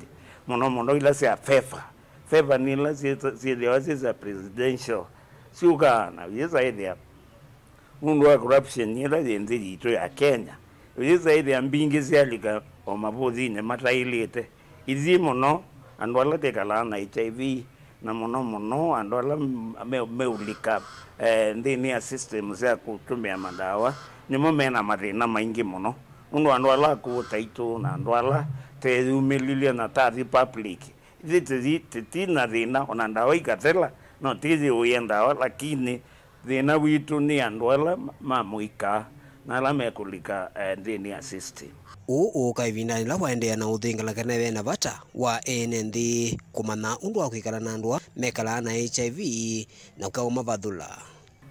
mũno mũno ila sya FEFA. FEFA nĩ ila syĩtha-, syĩthĩawa syĩ sya presidential, syũkaa na yĩsa ĩthĩa nũndũ wa corruption ĩla yĩ nthĩ yitũ ya Kenya, yĩsa ĩthĩa mbingĩ syalika o mavũthinĩ mataĩlĩte. Ithyĩ mũno andũ ala twĩkalaa na H I V, na mũno mũno andũ ala me-, meũlika, eh, nthĩnĩ ya system sya kũtũmĩa mandawa, nĩmo me na mathĩna maingĩ mũno, nũndũ andũ ala akũũ taitũ na andũ ala teyumĩlilye na tathi public, ithyĩ tĩthi-, tĩti na thĩna, ona ndawa ikathela, no tĩyĩũĩe ndawa, lakini thĩna witũ nĩ andũ ala ma-, ma mũika na ala mekũlika, eh, nthĩnĩ ya system. Ũũ ũũka ĩvindanĩ yĩla waendeea na ũthĩngalakane ve na vata wa ene nthĩ kũmanya ũndũ wa kwĩkala na andũ ala mekalaa na H I V na ũkaũmavathũla.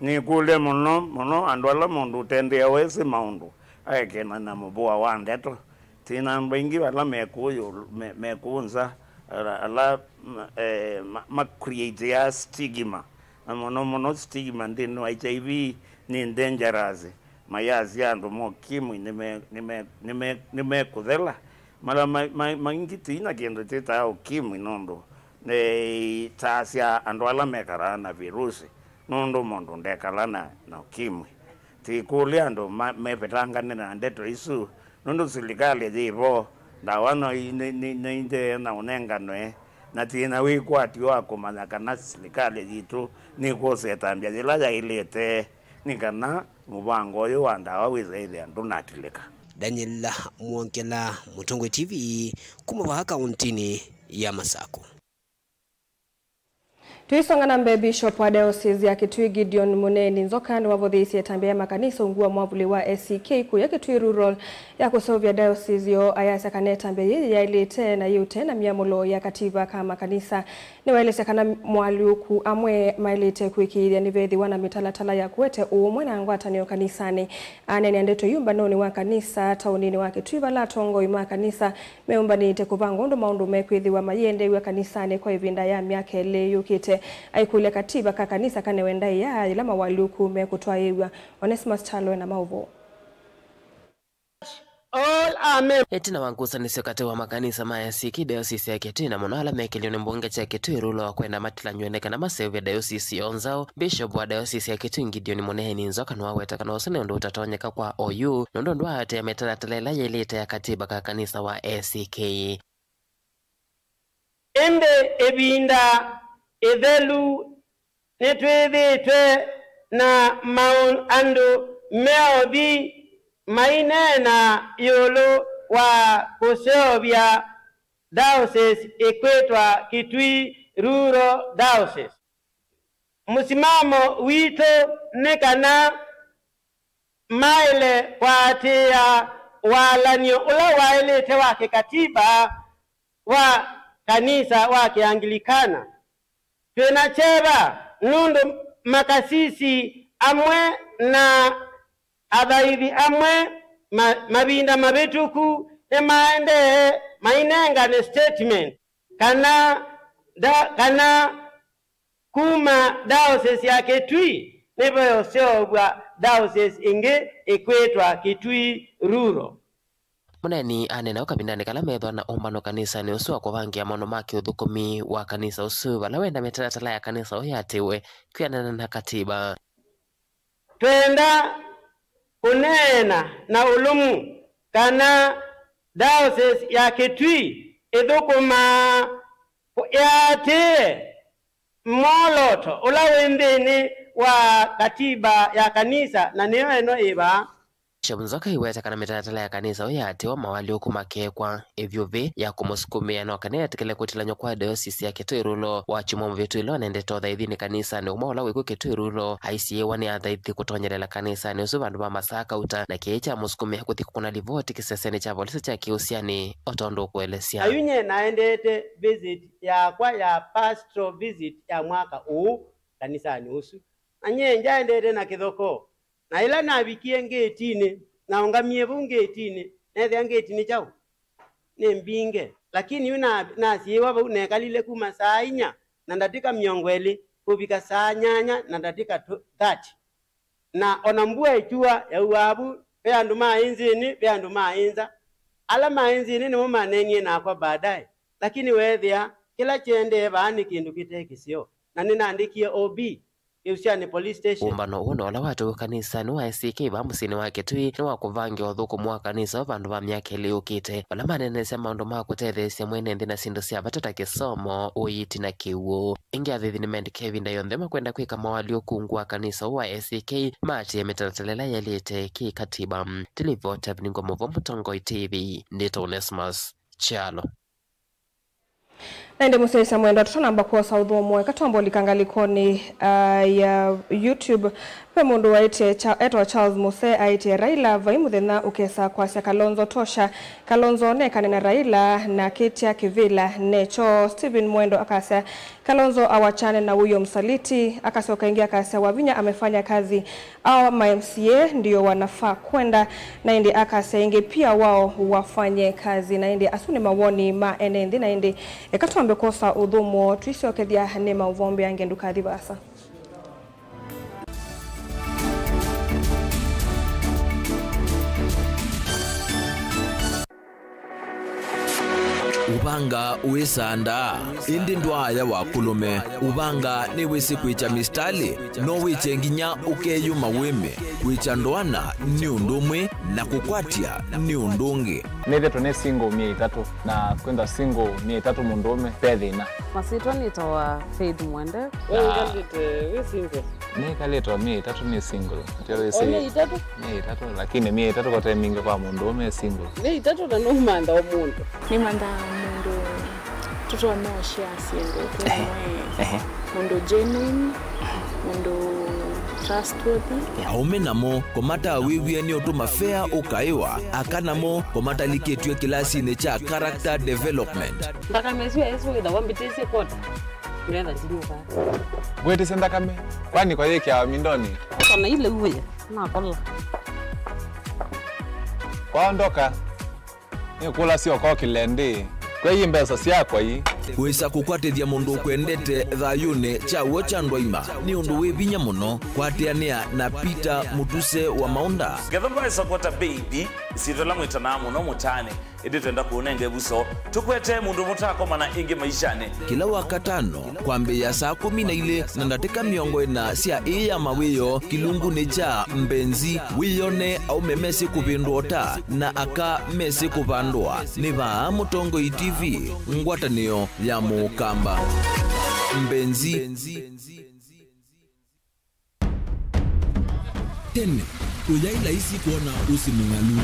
Nĩkũlya mũno mũno andũ ala mũndũ ũtendeeawesĩ maũndũ aekena na mũvũa wa ndeto. Twĩ na andũ aingĩ ala me kũũ yũlũ, me, me kũũ nza, ala, ala, ma, eh, ma, ma create ya stigma. Na mũno mũno stigma nthĩnĩ wa H I V nĩ dangerous. Mayasya andũ ma ũkimwi nĩme-, nĩme-, nĩme-, nĩmekũthela. Mala ma-, ma-, maingĩ tũi na kĩndũ twĩtaa ũkimwi nũndũ, eh, taasya andũ ala mekalaa na virusi, nũndũ mũndũ ndekalaa na, na ũkimwi. Tũikũlya andũ ma-, mevetangane na ndeto isu, nũndũ silikalĩ yĩ vo, ndawa no i-, nĩ, nĩ, nĩ nthee na ũnenganwe, na twĩ na wĩkwatyo wa kũmanya kana silikalĩ yitũ nĩkwosa ĩtambya yĩla yaĩlĩte nĩ kana mũvango ũyũ wa ndawa wĩsa ĩthĩa ndũnatilĩka. Daniel Mwongela, Mũtongoi T V, kuma vaa kauntinĩ ya Masakũ. Tũisonga na mbee, Bishop wa Diocese ya Kitui Gideon Mũneeni Nzoka nĩwavũthĩĩsye ĩtambya ya makanisa ungu wa mwavuli wa A C K kũya Kitui Rural ya kũseũvya diocese yoo, ayasya kana ĩtambya yĩĩ yaĩlĩte na yĩ ũtee na myamũlo ya kativa ka makanisa. Nĩwaelesya kana moalyũku amwe maĩlĩte kũĩkĩĩthya nĩvethĩwa na mĩtalatala ya kũete ũũmwe na ngwatanĩo kanisanĩ. Aneenea ndeto yu ũmbanonĩ wa kanisa taũninĩ wa Kitui, vala atongoi ma kanisa meũmbanĩte kũvanga ũndũ maũndũ mekwĩthĩwa mayĩendeew'a kanisanĩ kwa ĩvinda ya myaka ĩlĩ yũkĩte. Aikũlya kativa ka kanisa kanewe ndaĩa yĩla mawalyũku mekũtwaĩĩw'a. Onesimus Kyalo ena maũvoo. All are members. Ĩtina wa ngusanĩsyo katĩ wa makanisa ma A C K Diocese ya Kitui na mũno ala mekĩlyo nĩ mbunge kya Kitui Rural wa kwenda matilanywe nĩ kana maseũvye diocese yoo nzaũ, Bishop wa Diocese ya Kitui Gideon Mũneeni Nzoka nĩwaweta kana ũsu nĩ ũndũ ũtatonyeka kwa oyu, nũndũ ndwaatea mĩtalatala ĩla yaĩlĩte ya katiba ka kanisa wa A C K. Ĩndĩ ĩvinda ĩthelu nĩtwĩthĩĩtwe na maũ-, andũ meothi maineena ĩũlũ wa kũseũvya diocese ĩkwĩtwa Kitui Rural Diocese. Mũsimamo witũ nĩ kana maĩle kũatĩĩa walany'o ũla waĩlĩte wa kĩkatiba wa kanisa wa Kĩangilikana. Twĩ na kyeva nũndũ makasisi amwe na athaithi amwe ma-, mavinda mavĩtũku nĩmaendee mainengane statement kana nda-, kana kuma diocese ya Kitui nĩveũseũvw'a diocese ĩngĩ ĩkwĩtwa Kitui Rural. Mũneeni aneena ũu kavindanĩ kala meethwa na ũmbano kanisanĩ ũsu wa kũvangĩa maũndũ ma kĩũthũkũmi wa kanisa ũsu, vala wenda mĩtalatala ya kanisa ũũ yatĩwe kwĩanana na katiba. Twenda kũneena na ũlũmu kana diocese ya Kitui ĩthũkũmaa kũ-, ĩatĩĩe mwolooto ũla wĩ nthĩnĩ wa katiba ya kanisa, na nĩyo ĩno ĩ vaa. Bishop Nzoka aiweta kana mĩtalatala ya kanisa ũũ yaatĩwa, mawalyũku makeekwa, ĩvyũvĩ ya kũmũsukumĩa no kana etĩkĩle kũtilanywa kwa diocese ya Kitui Rural. Wakyumwa mũvĩtu ĩla ũnendete ũthaithinĩ kanisanĩ ũmwe ũla wĩkw'o Kitui Rural, aisiĩĩwa nĩ athaithi kũtonyelela kanisanĩ ũsu vandũ va masaa kauta, na kĩĩ kyamũsukumĩa kũthi kũkũna livoti kĩsesenĩ kya volisi kya Kĩũsyanĩ, o tondũ ũkũelesya. Ayu nye naendete visit yakwa ya pastoral visit ya mwaka ũũ kanisanĩ ũsu, na nye ndyaendete na kĩthokoo. Na ĩla navikie ngĩtinĩ, naũngamie vau ngĩtinĩ, neethĩa ngĩti nĩ kyaũ? Nĩ mbinge. Lakini yu na-, nasiĩĩwa vau, nekalile kuma saa inya na ndatĩka mĩongo ĩlĩ kũvika saa nyanya na ndatĩka tw-, thirty. Na ona mbua ĩkyua, yaua avu, ve andũ ma inzini, ve andũ ma inza. Ala ma inzini nĩmo maneenie nakwa baadaye, lakini weethĩa kĩla kĩendee vaa nĩ kĩndũ kĩte kĩseo, na nĩnaandĩkie O B Kĩusyanĩ Police Station. Ũmbano ũũ na ũla watũĩwe kanisanĩ wa A C K vaa mũsyĩnĩ wa Kĩtui nĩ wa kũvangĩa ũthũkũmu wa kanisa vandũ va myaka ĩlĩ yũkĩte, vala maneeneesya maũndũ ma kũtetheesya mwene nthĩ na syĩndũ sya vata ta kĩsomo, ũiiti na kĩw'ũ. Ĩngĩ, athĩthi nĩmendekea ĩvinda yonthe makwenda kwĩka mawalyũku ungu wa kanisa ũũ wa A C K maatĩĩe mĩtalatala ĩla yaĩlĩte kĩ-katiba. Tũlivota Viningwa Mũvo, Mũtongoi T V, nĩtawa Onesmus Kyalo. Na ĩndĩ mũsyaĩĩsya mwendwa, tũtanamba kwosa ũthũmũo, eka twambe ũlika ngalĩkonĩ, ah, ya YouTube. Ve mũndũ waĩtye Cha-, etwa Charles Muse aĩtye, Raila vai mũthenya ũkesa kwasya Kalonzo tosha. Kalonzo nekane na Raila na akĩtya kĩvĩla nekyo. Stephen Mwendo akasya, Kalonzo awachane na huyo msaliti. Akasyoka ĩngĩ akasya, Wavinya amefanya kazi. Ao ma M C A ndio wanafaa kwenda, na ĩndĩ akasya ĩngĩ pia wao wafanye kazi. Na ĩndĩ asu nĩ mawoni ma ene nthĩ, na ĩndĩ eka twambe kwosa ũthũmũo, tũisyokethya nĩ maũvoo mbeange, ndũkathi vaasa. Ũvanga wĩsandaa, ĩndĩ ndwaaya wa kũlũme. Ũvanga nĩwĩsĩ kwĩkya mistalĩ, no wĩkye nginya ũkeyũma wĩme. Kwĩkya ndoana nĩ ũndũ ũmwe, na kũkwatya nĩ ũndũ ũngĩ. Nĩthĩtwe nĩ single myei ĩtatũ, na kwĩthwa single myei ĩtatũ mũndũũme, ve thĩna. Masyĩtwa nĩtawa Faith Mwende. Wĩkalĩte wĩ single? Nĩkalĩte o myei ĩtatũ nĩ single. Atĩ wĩsĩ o myei ĩtatũ? Myei ĩtatũ, lakini myei ĩtatũ kote mingĩ kwa mũndũũme e single. Myei ĩtatũ na nũmantha o mũndũ. Nĩmantha mũndũ tũtonya ũshare syĩndũ twĩ. Ehe. Mũndũ genuine, mũndũ trustworthy. Aũme namo kũmatawĩw'e nĩ ũtũma fea ũkaĩwa, aka namo kũmatalikĩtw'e kĩlasinĩ kya character development. Nthakame ĩsu ya Yesũ wĩthawa mbĩtĩsye kwota. Ngetha ndinyuka. Ngwĩtĩsye nthakame, kwani kwa yĩkĩawa mindonĩ? Eka na ile uwe, nakola. Kwaondoka, nĩkũlasya ũkokĩle ndĩ. Kwei mbesa syakwa ii. Kwĩsa kũkwatĩthya mũndũ ũkwendete thayũnĩ kya w'o kya ndwaima nĩ ũndũ wĩ vinya mũno. Kwatĩanĩa na Peter Mũtuse wa Maũnda. Ngetha ndwaĩsa kwota baby, ĩsyĩtwa ĩla mwĩtanaa mũno mũtaanĩ. Ĩndĩ twenda kũũnenga ĩvuso, tũkwetee mũndũ mũtakomana ĩngĩ maishanĩ. Kĩla Wakatano, kwambĩĩa saa kũmi na ilĩ na ndatĩka mĩongo ĩna sya ĩĩ ya mawĩoo, kĩlungunĩ kya Mbenzi, wĩyone aũme mesĩ kũvĩndũa ũta na aka mesĩ kũvandũa. Nĩ vaa Mũtongoi T V, ngwatanĩo ya Mũkamba. Mbenzi. Tene, ũyaĩ laisi kwona ũsi mũng'alu.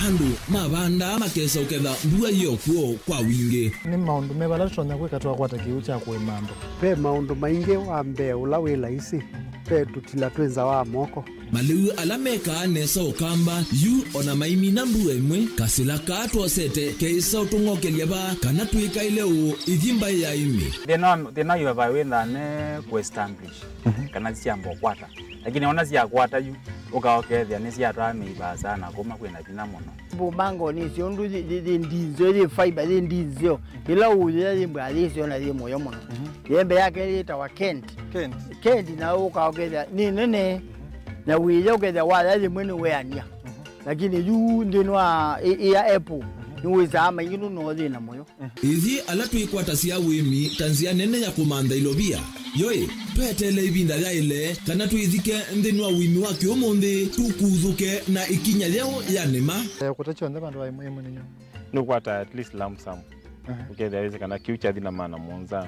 Andũ mavandaa makesa ũketha mbua yĩ o kw'o kwa wingĩ. Nĩ maũndũ meva ala tũtonya kwĩka twakwata kĩw'ũ kya kũĩma andũ? Ve maũndũ maingĩ. Wa mbee ũla wĩ laisi, ve tũtila twĩ nza wa moko. Malĩu ala mekaa nesa Ũkamba, yu o na maimina mbua ĩmwe, kasĩla kaa twosete keĩsa ũtũng'okelya vaa kana twĩkaĩle ũũ ithi mbaĩ ya ĩmĩ. Thĩna wa, thĩna wa wĩthaa ne kũ establish, mhm, kana syamba ũkwata. Lakini ona syakwata yu, ũka ũkethĩa nĩsyatwaa mĩi vaasa na kuma kwĩna vinya mũno. Mbumbango nĩsyo ũndũ yĩ, yĩ, yĩ ndinzeo, yĩ fiber, yĩ ndinzeo. Ĩla ũũyĩa yĩ mbaa yĩsyo na yĩ mũyo mũno. Mhm. Yembe yake yĩtawa Kent. Kent. Kent na ũka ũkethĩa nĩ nene. Na wĩya ũkethĩa waya yĩmwe nĩweania. Mhm. Lakini yu nthĩnĩ wa ĩ-, ĩya apple, mhm, nĩwĩsaa maingĩ nũno thĩna mũyo. Ithyĩ ala twĩkwatasya ũĩmi ta nzĩa nene ya kũmantha ilovia, yoĩ, tweteele ĩvinda yaĩle kana twĩthike nthĩnĩ wa ũĩmi wa kĩũmũnthĩ, tũkuthũke na ĩkinya yeũ ya nĩma. Eh, kũta kyonthe vandũ va ĩmwe ĩmwe nĩnyo. Nũkwata at least lump sum. Aha. Ũkethĩa wĩsĩ kana kĩu kyathi na maana mũonza,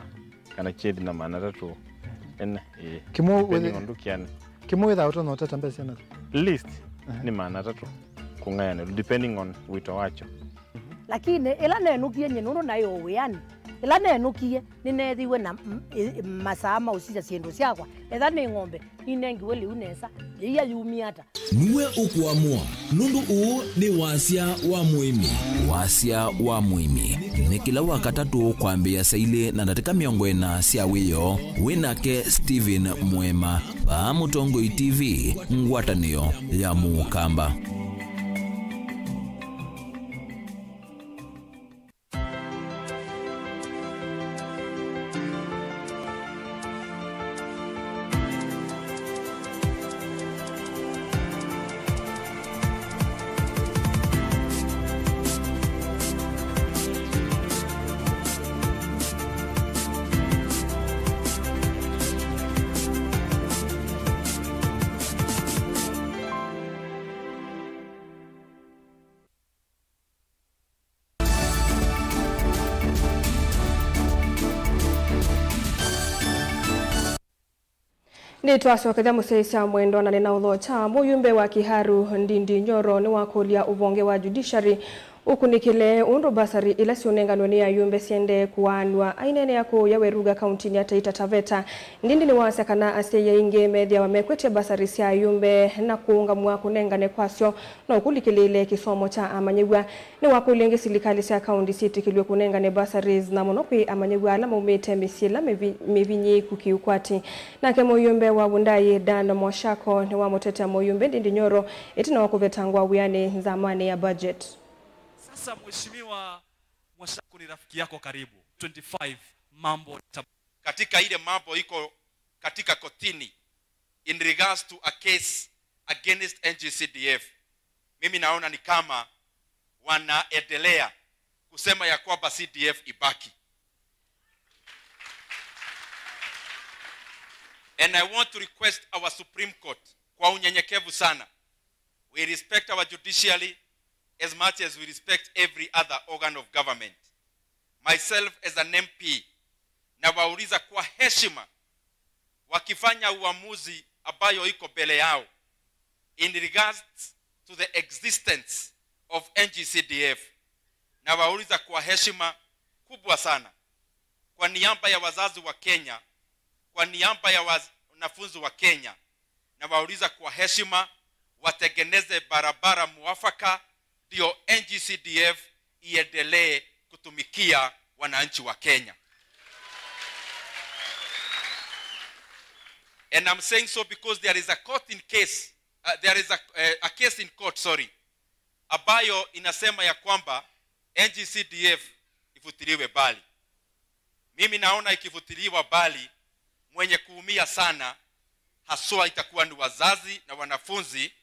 kana kyethi na maana atatũ. Ene, ĩĩ. Kĩmwe depending wĩthĩ-, on ndũkĩane. Kĩmwe wĩthaa ũtonya ũteta mbesa syana? Least, aha, nĩ maana atatũ kũng'ayanĩlwa, depending on wĩto wakyo. Lakini ĩla nenũkie nyie nũndũ naĩ o wĩanĩ, ĩla nenũkie nĩneethiwe na m-, ĩ-, ĩ-, masaa ma ũsisya syĩndũ syakwa, etha nĩ ng'ombe, ninengiwe lĩu nesa, yĩia yumie ata? Nue ũkũamũa, nũndũ ũũ nĩ wasya wa mũĩmi. Wasya wa mũĩmi nĩ kĩla Wakatatũ kwambĩĩa saa ilĩ na ndatĩka mĩongo ĩna sya wĩoo. Wĩ nake Stephen Mwema, vaa Mũtongoi T V, ngwatanĩo ya Mũkamba. Nĩtwasokethya mũsyaĩĩsya mwendwa na nĩnaũthokya. Mũyumbe wa Kiharu Ndindi Nyoro nĩwakũlya ũvonge wa judiciary ũkunĩkĩle ũndũ basari ila syũnenganwe nĩ ayumbe siendee kũaanw'a. Aineenea kũũya Weruga kauntinĩ ya Taita Taveta, Ndindi nĩwasya kana asyai aingĩ methĩawa mekwĩtya basari sya ayumbe na kũũngamw'a kũnengane kwasyo no kũlikĩlĩĩle kĩsomo kya amanyĩw'a. Nĩwakũlya ĩngĩ silikalĩ sya kaunti syĩtĩkĩlw'e kũnengane bursaries, na mũno kwĩ amanyĩw'a ala maumĩte mĩsyĩ ĩla mĩvi-, mĩvinyĩĩku kĩũkwati. Nake mũyumbe wa Wundanyi, Dan Mwashako, nĩwamũtetea mũyumbe Ndindi Nyoro ĩtina wa kũvetangwa wĩanĩ nzamanĩ ya budget. Sasa, Mheshimiwa Mwashako ni rafiki yako karibu. Twenty-five, mambo yata- Katika ile mambo iko katika kotini, in regards to a case against N G C D F, mimi naona ni kama wanaendelea kusema ya kwamba C D F ibaki. And I want to request our Supreme Court, kwa unyenyekevu sana, we respect our judiciary as much as we respect every other organ of government. Myself as an M P, nawauliza kwa heshima, wakifanya uamuzi ambayo iko mbele yao in regards to the existence of N G C D F, nawauliza kwa heshima kubwa sana, kwa niaba ya wazazi wa Kenya, kwa niaba ya waz-, wanafunzi wa Kenya, nawauliza kwa heshima, watengeneze barabara mwafaka, ndio N G C D F iendelee kutumikia wananchi wa Kenya. And I'm saying so because there is a court in case, uh, there is a, uh, a case in court, sorry, ambayo inasema ya kwamba N G C D F ifutiliwe mbali. Mimi naona ikifutiliwa mbali, mwenye kuumia sana haswa itakuwa ni wazazi na wanafunzi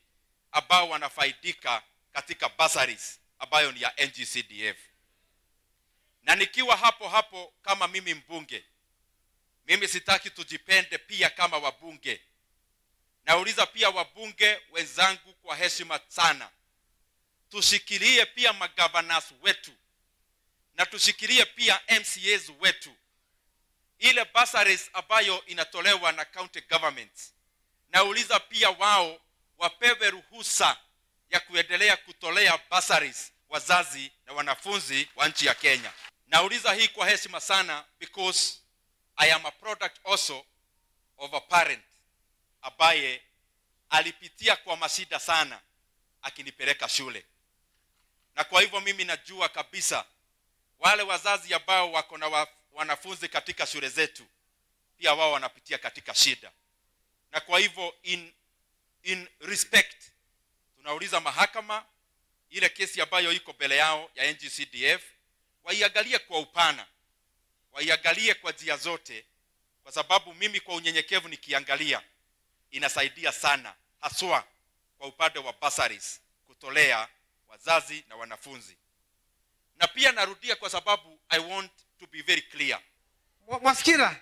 ambao wanafaidika katika bursaries ambayo ni ya N G C D F. Na nikiwa hapo hapo kama mimi mbunge, mimi sitaki tujipende pia kama wabunge. Nauliza pia wabunge wenzangu kwa heshima sana, tushikilie pia magavanas wetu na tushikilie pia M C As wetu. Ile bursaries ambayo inatolewa na county governments, nauliza pia wao wapewe ruhusa ya kuendelea kutolea bursaries wazazi na wanafunzi wa nchi ya Kenya. Nauliza hii kwa heshima sana because I am a product also of a parent ambaye alipitia kwa mashida sana akinipeleka shule. Na kwa hivyo mimi najua kabisa wale wazazi ambao wako na wa-, wanafunzi katika shule zetu, pia wao wanapitia katika shida. Na kwa hivyo in, in respect, tunauliza mahakama, ile kesi ambayo iko mbele yao ya N G C D F, waiangalie kwa upana, waiangalie kwa njia zote, kwa sababu mimi kwa unyenyekevu nikiangalia, inasaidia sana, haswa kwa upande wa bursaries kutolea wazazi na wanafunzi. Na pia narudia kwa sababu I want to be very clear. Mwa-, mwasikira?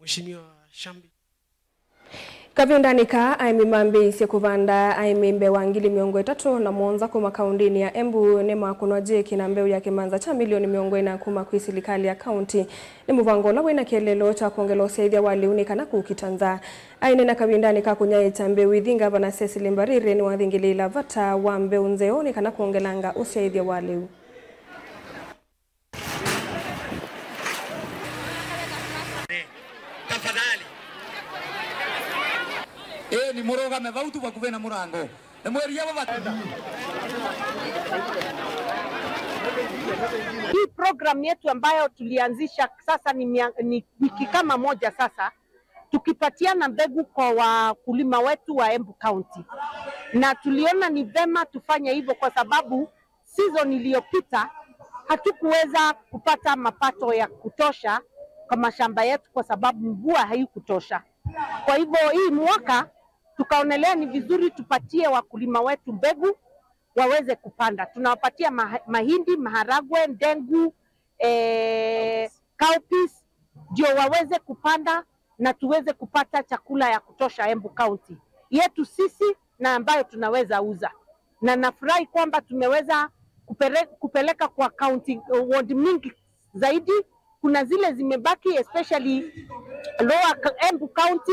Mheshimiwa Shambi. Kavindanĩ kaa, aĩmi mambĩĩisye kũvanda aĩmi mbee wa ngili mĩongo ĩtatũ na mũonza kuma kaũndĩnĩ ya Embu nĩmakũnwa jĩki na mbeũ ya kĩmanza kya milioni mĩongo ĩna kuma kwĩ silikalĩ ya kaũntĩ. Nĩ mũvango ũla wĩna kĩeleelo kya kwongela ũsyaĩthya wa lĩu nĩ kana kũkita nzaa. Aineena kavindanĩ ka kũnyaĩĩkya mbeũ ithi, Ngavana Cecily Mbarire nĩwathingĩlĩĩla vata wa mbeũ nzeo nĩ kana kwongelanga ũsyaĩthya wa lĩu. Tafadhali. Ĩĩ, nĩ mũrũgame vau tu vakuvĩ na mũrango. Nĩ mwĩrĩe vava. Hii program yetu ambayo tulianzisha sasa ni mia-, ni wiki kama moja sasa, tukipatiana mbegu kwa wakulima wetu wa Embu County. Na tuliona ni vema tufanye hivyo kwa sababu season iliyopita hatukuweza kupata mapato ya kutosha kwa mashamba yetu kwa sababu mvua haikutosha. Kwa hivyo hii mwaka tukaonelea ni vizuri tupatie wakulima wetu mbegu waweze kupanda. Tunawapatia maha-, mahindi, maharagwe, ndengu, eh, cowpeas, ndio waweze kupanda na tuweze kupata chakula ya kutosha Embu County yetu sisi na ambayo tunaweza uza. Na nafurahi kwamba tumeweza kupere-, kupeleka kwa county, eh, ward mingi zaidi. Kuna zile zimebaki, especially Lower Ka-, Embu County,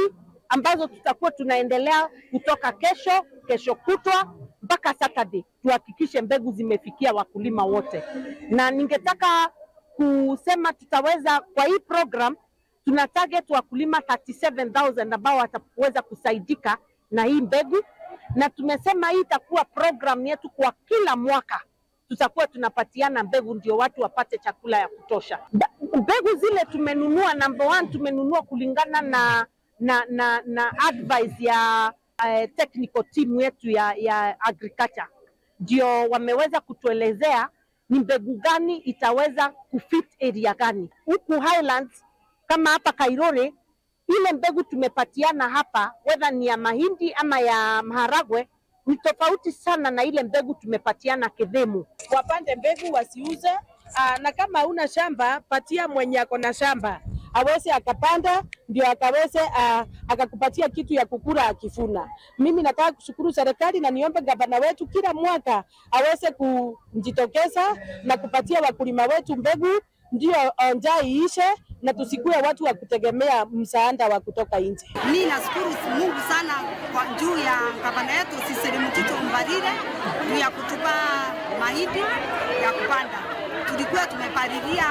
ambazo tutakuwa tunaendelea kutoka kesho, kesho kutwa mpaka Saturday, tuhakikishe mbegu zimefikia wakulima wote. Na ningetaka kusema tutaweza, kwa hii program, tuna target wakulima thirty-seven thousand ambao wataweza kusaidika na hii mbegu, na tumesema hii itakuwa program yetu kwa kila mwaka, tutakuwa tunapatiana mbegu ndio watu wapate chakula ya kutosha. Mbe-, mbegu zile tumenunua, number one, tumenunua kulingana na, na, na, na advice ya, eh, technical team yetu ya, ya agriculture. Ndio wameweza kutuelezea ni mbegu gani itaweza kufit area gani. Huku Highlands, kama hapa Kairore, ile mbegu tumepatiana hapa, whether ni ya mahindi ama ya maharagwe, ni tofauti sana na ile mbegu tumepatiana Kithemu. Wapande mbegu, wasiuze. Ah, na kama huna shamba, patia mwenye ako na shamba aweze akapanda, ndio akaweze, ah, akakupatia kitu ya kukula akifuna. Mimi nataka kushukuru serikali na niombe gavana wetu kila mwaka aweze kujitokeza na kupatia wakulima wetu mbegu, ndio, ah, njaa iishe na tusikue watu wa kutegemea msaada wa kutoka nje. Mi nashukuru Mungu sana kwa juu ya gavana yetu Cecily Mutito Mbarire juu ya kutupa mahindi ya kupanda. Tulikuwa tumepalilia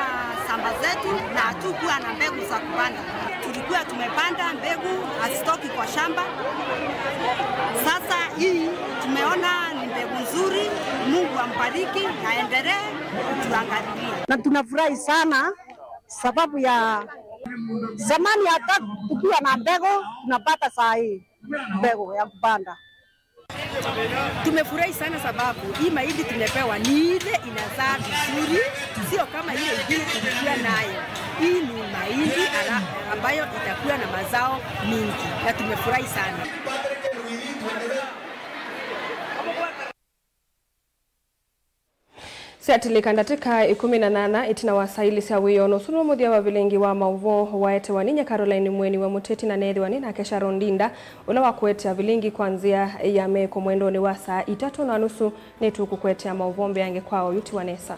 shamba zetu na hatukuwa na mbegu za kupanda. Tulikuwa tumepanda mbegu, hazitoki kwa shamba. Sasa hii tumeona ni mbegu nzuri. Mungu ambariki, aendelee kutuangalilia. Na tunafurahi sana sababu ya zamani, hata tukiwa na mbegu, tunapata saa hii mbegu ya kupanda. Tumefurahi sana sababu hii mahindi tumepewa ni ile inazaa vizuri, sio kama ile ingine tulikuwa nayo. Hii ni mahindi ala-, ambayo itakuwa na mazao mingi, na tumefurahi sana. Syatilĩka ndatĩka ĩkũmi na nyanya ĩtina wa saa ilĩ sya wĩoo, na ũsu nĩw'o mũthya wa vilingi wa maũvoo waetewa ninyie Caroline Mweni wa Mũteti, na neethĩwa nĩ nake Sharon Ndinda, ũla wakũetea vilingi kwa nzĩa ya meko mwendonĩ wa saa itatũ na nusu. Nĩtũkũkũetea maũvoo mbeange kwa oyu tiwa nesa.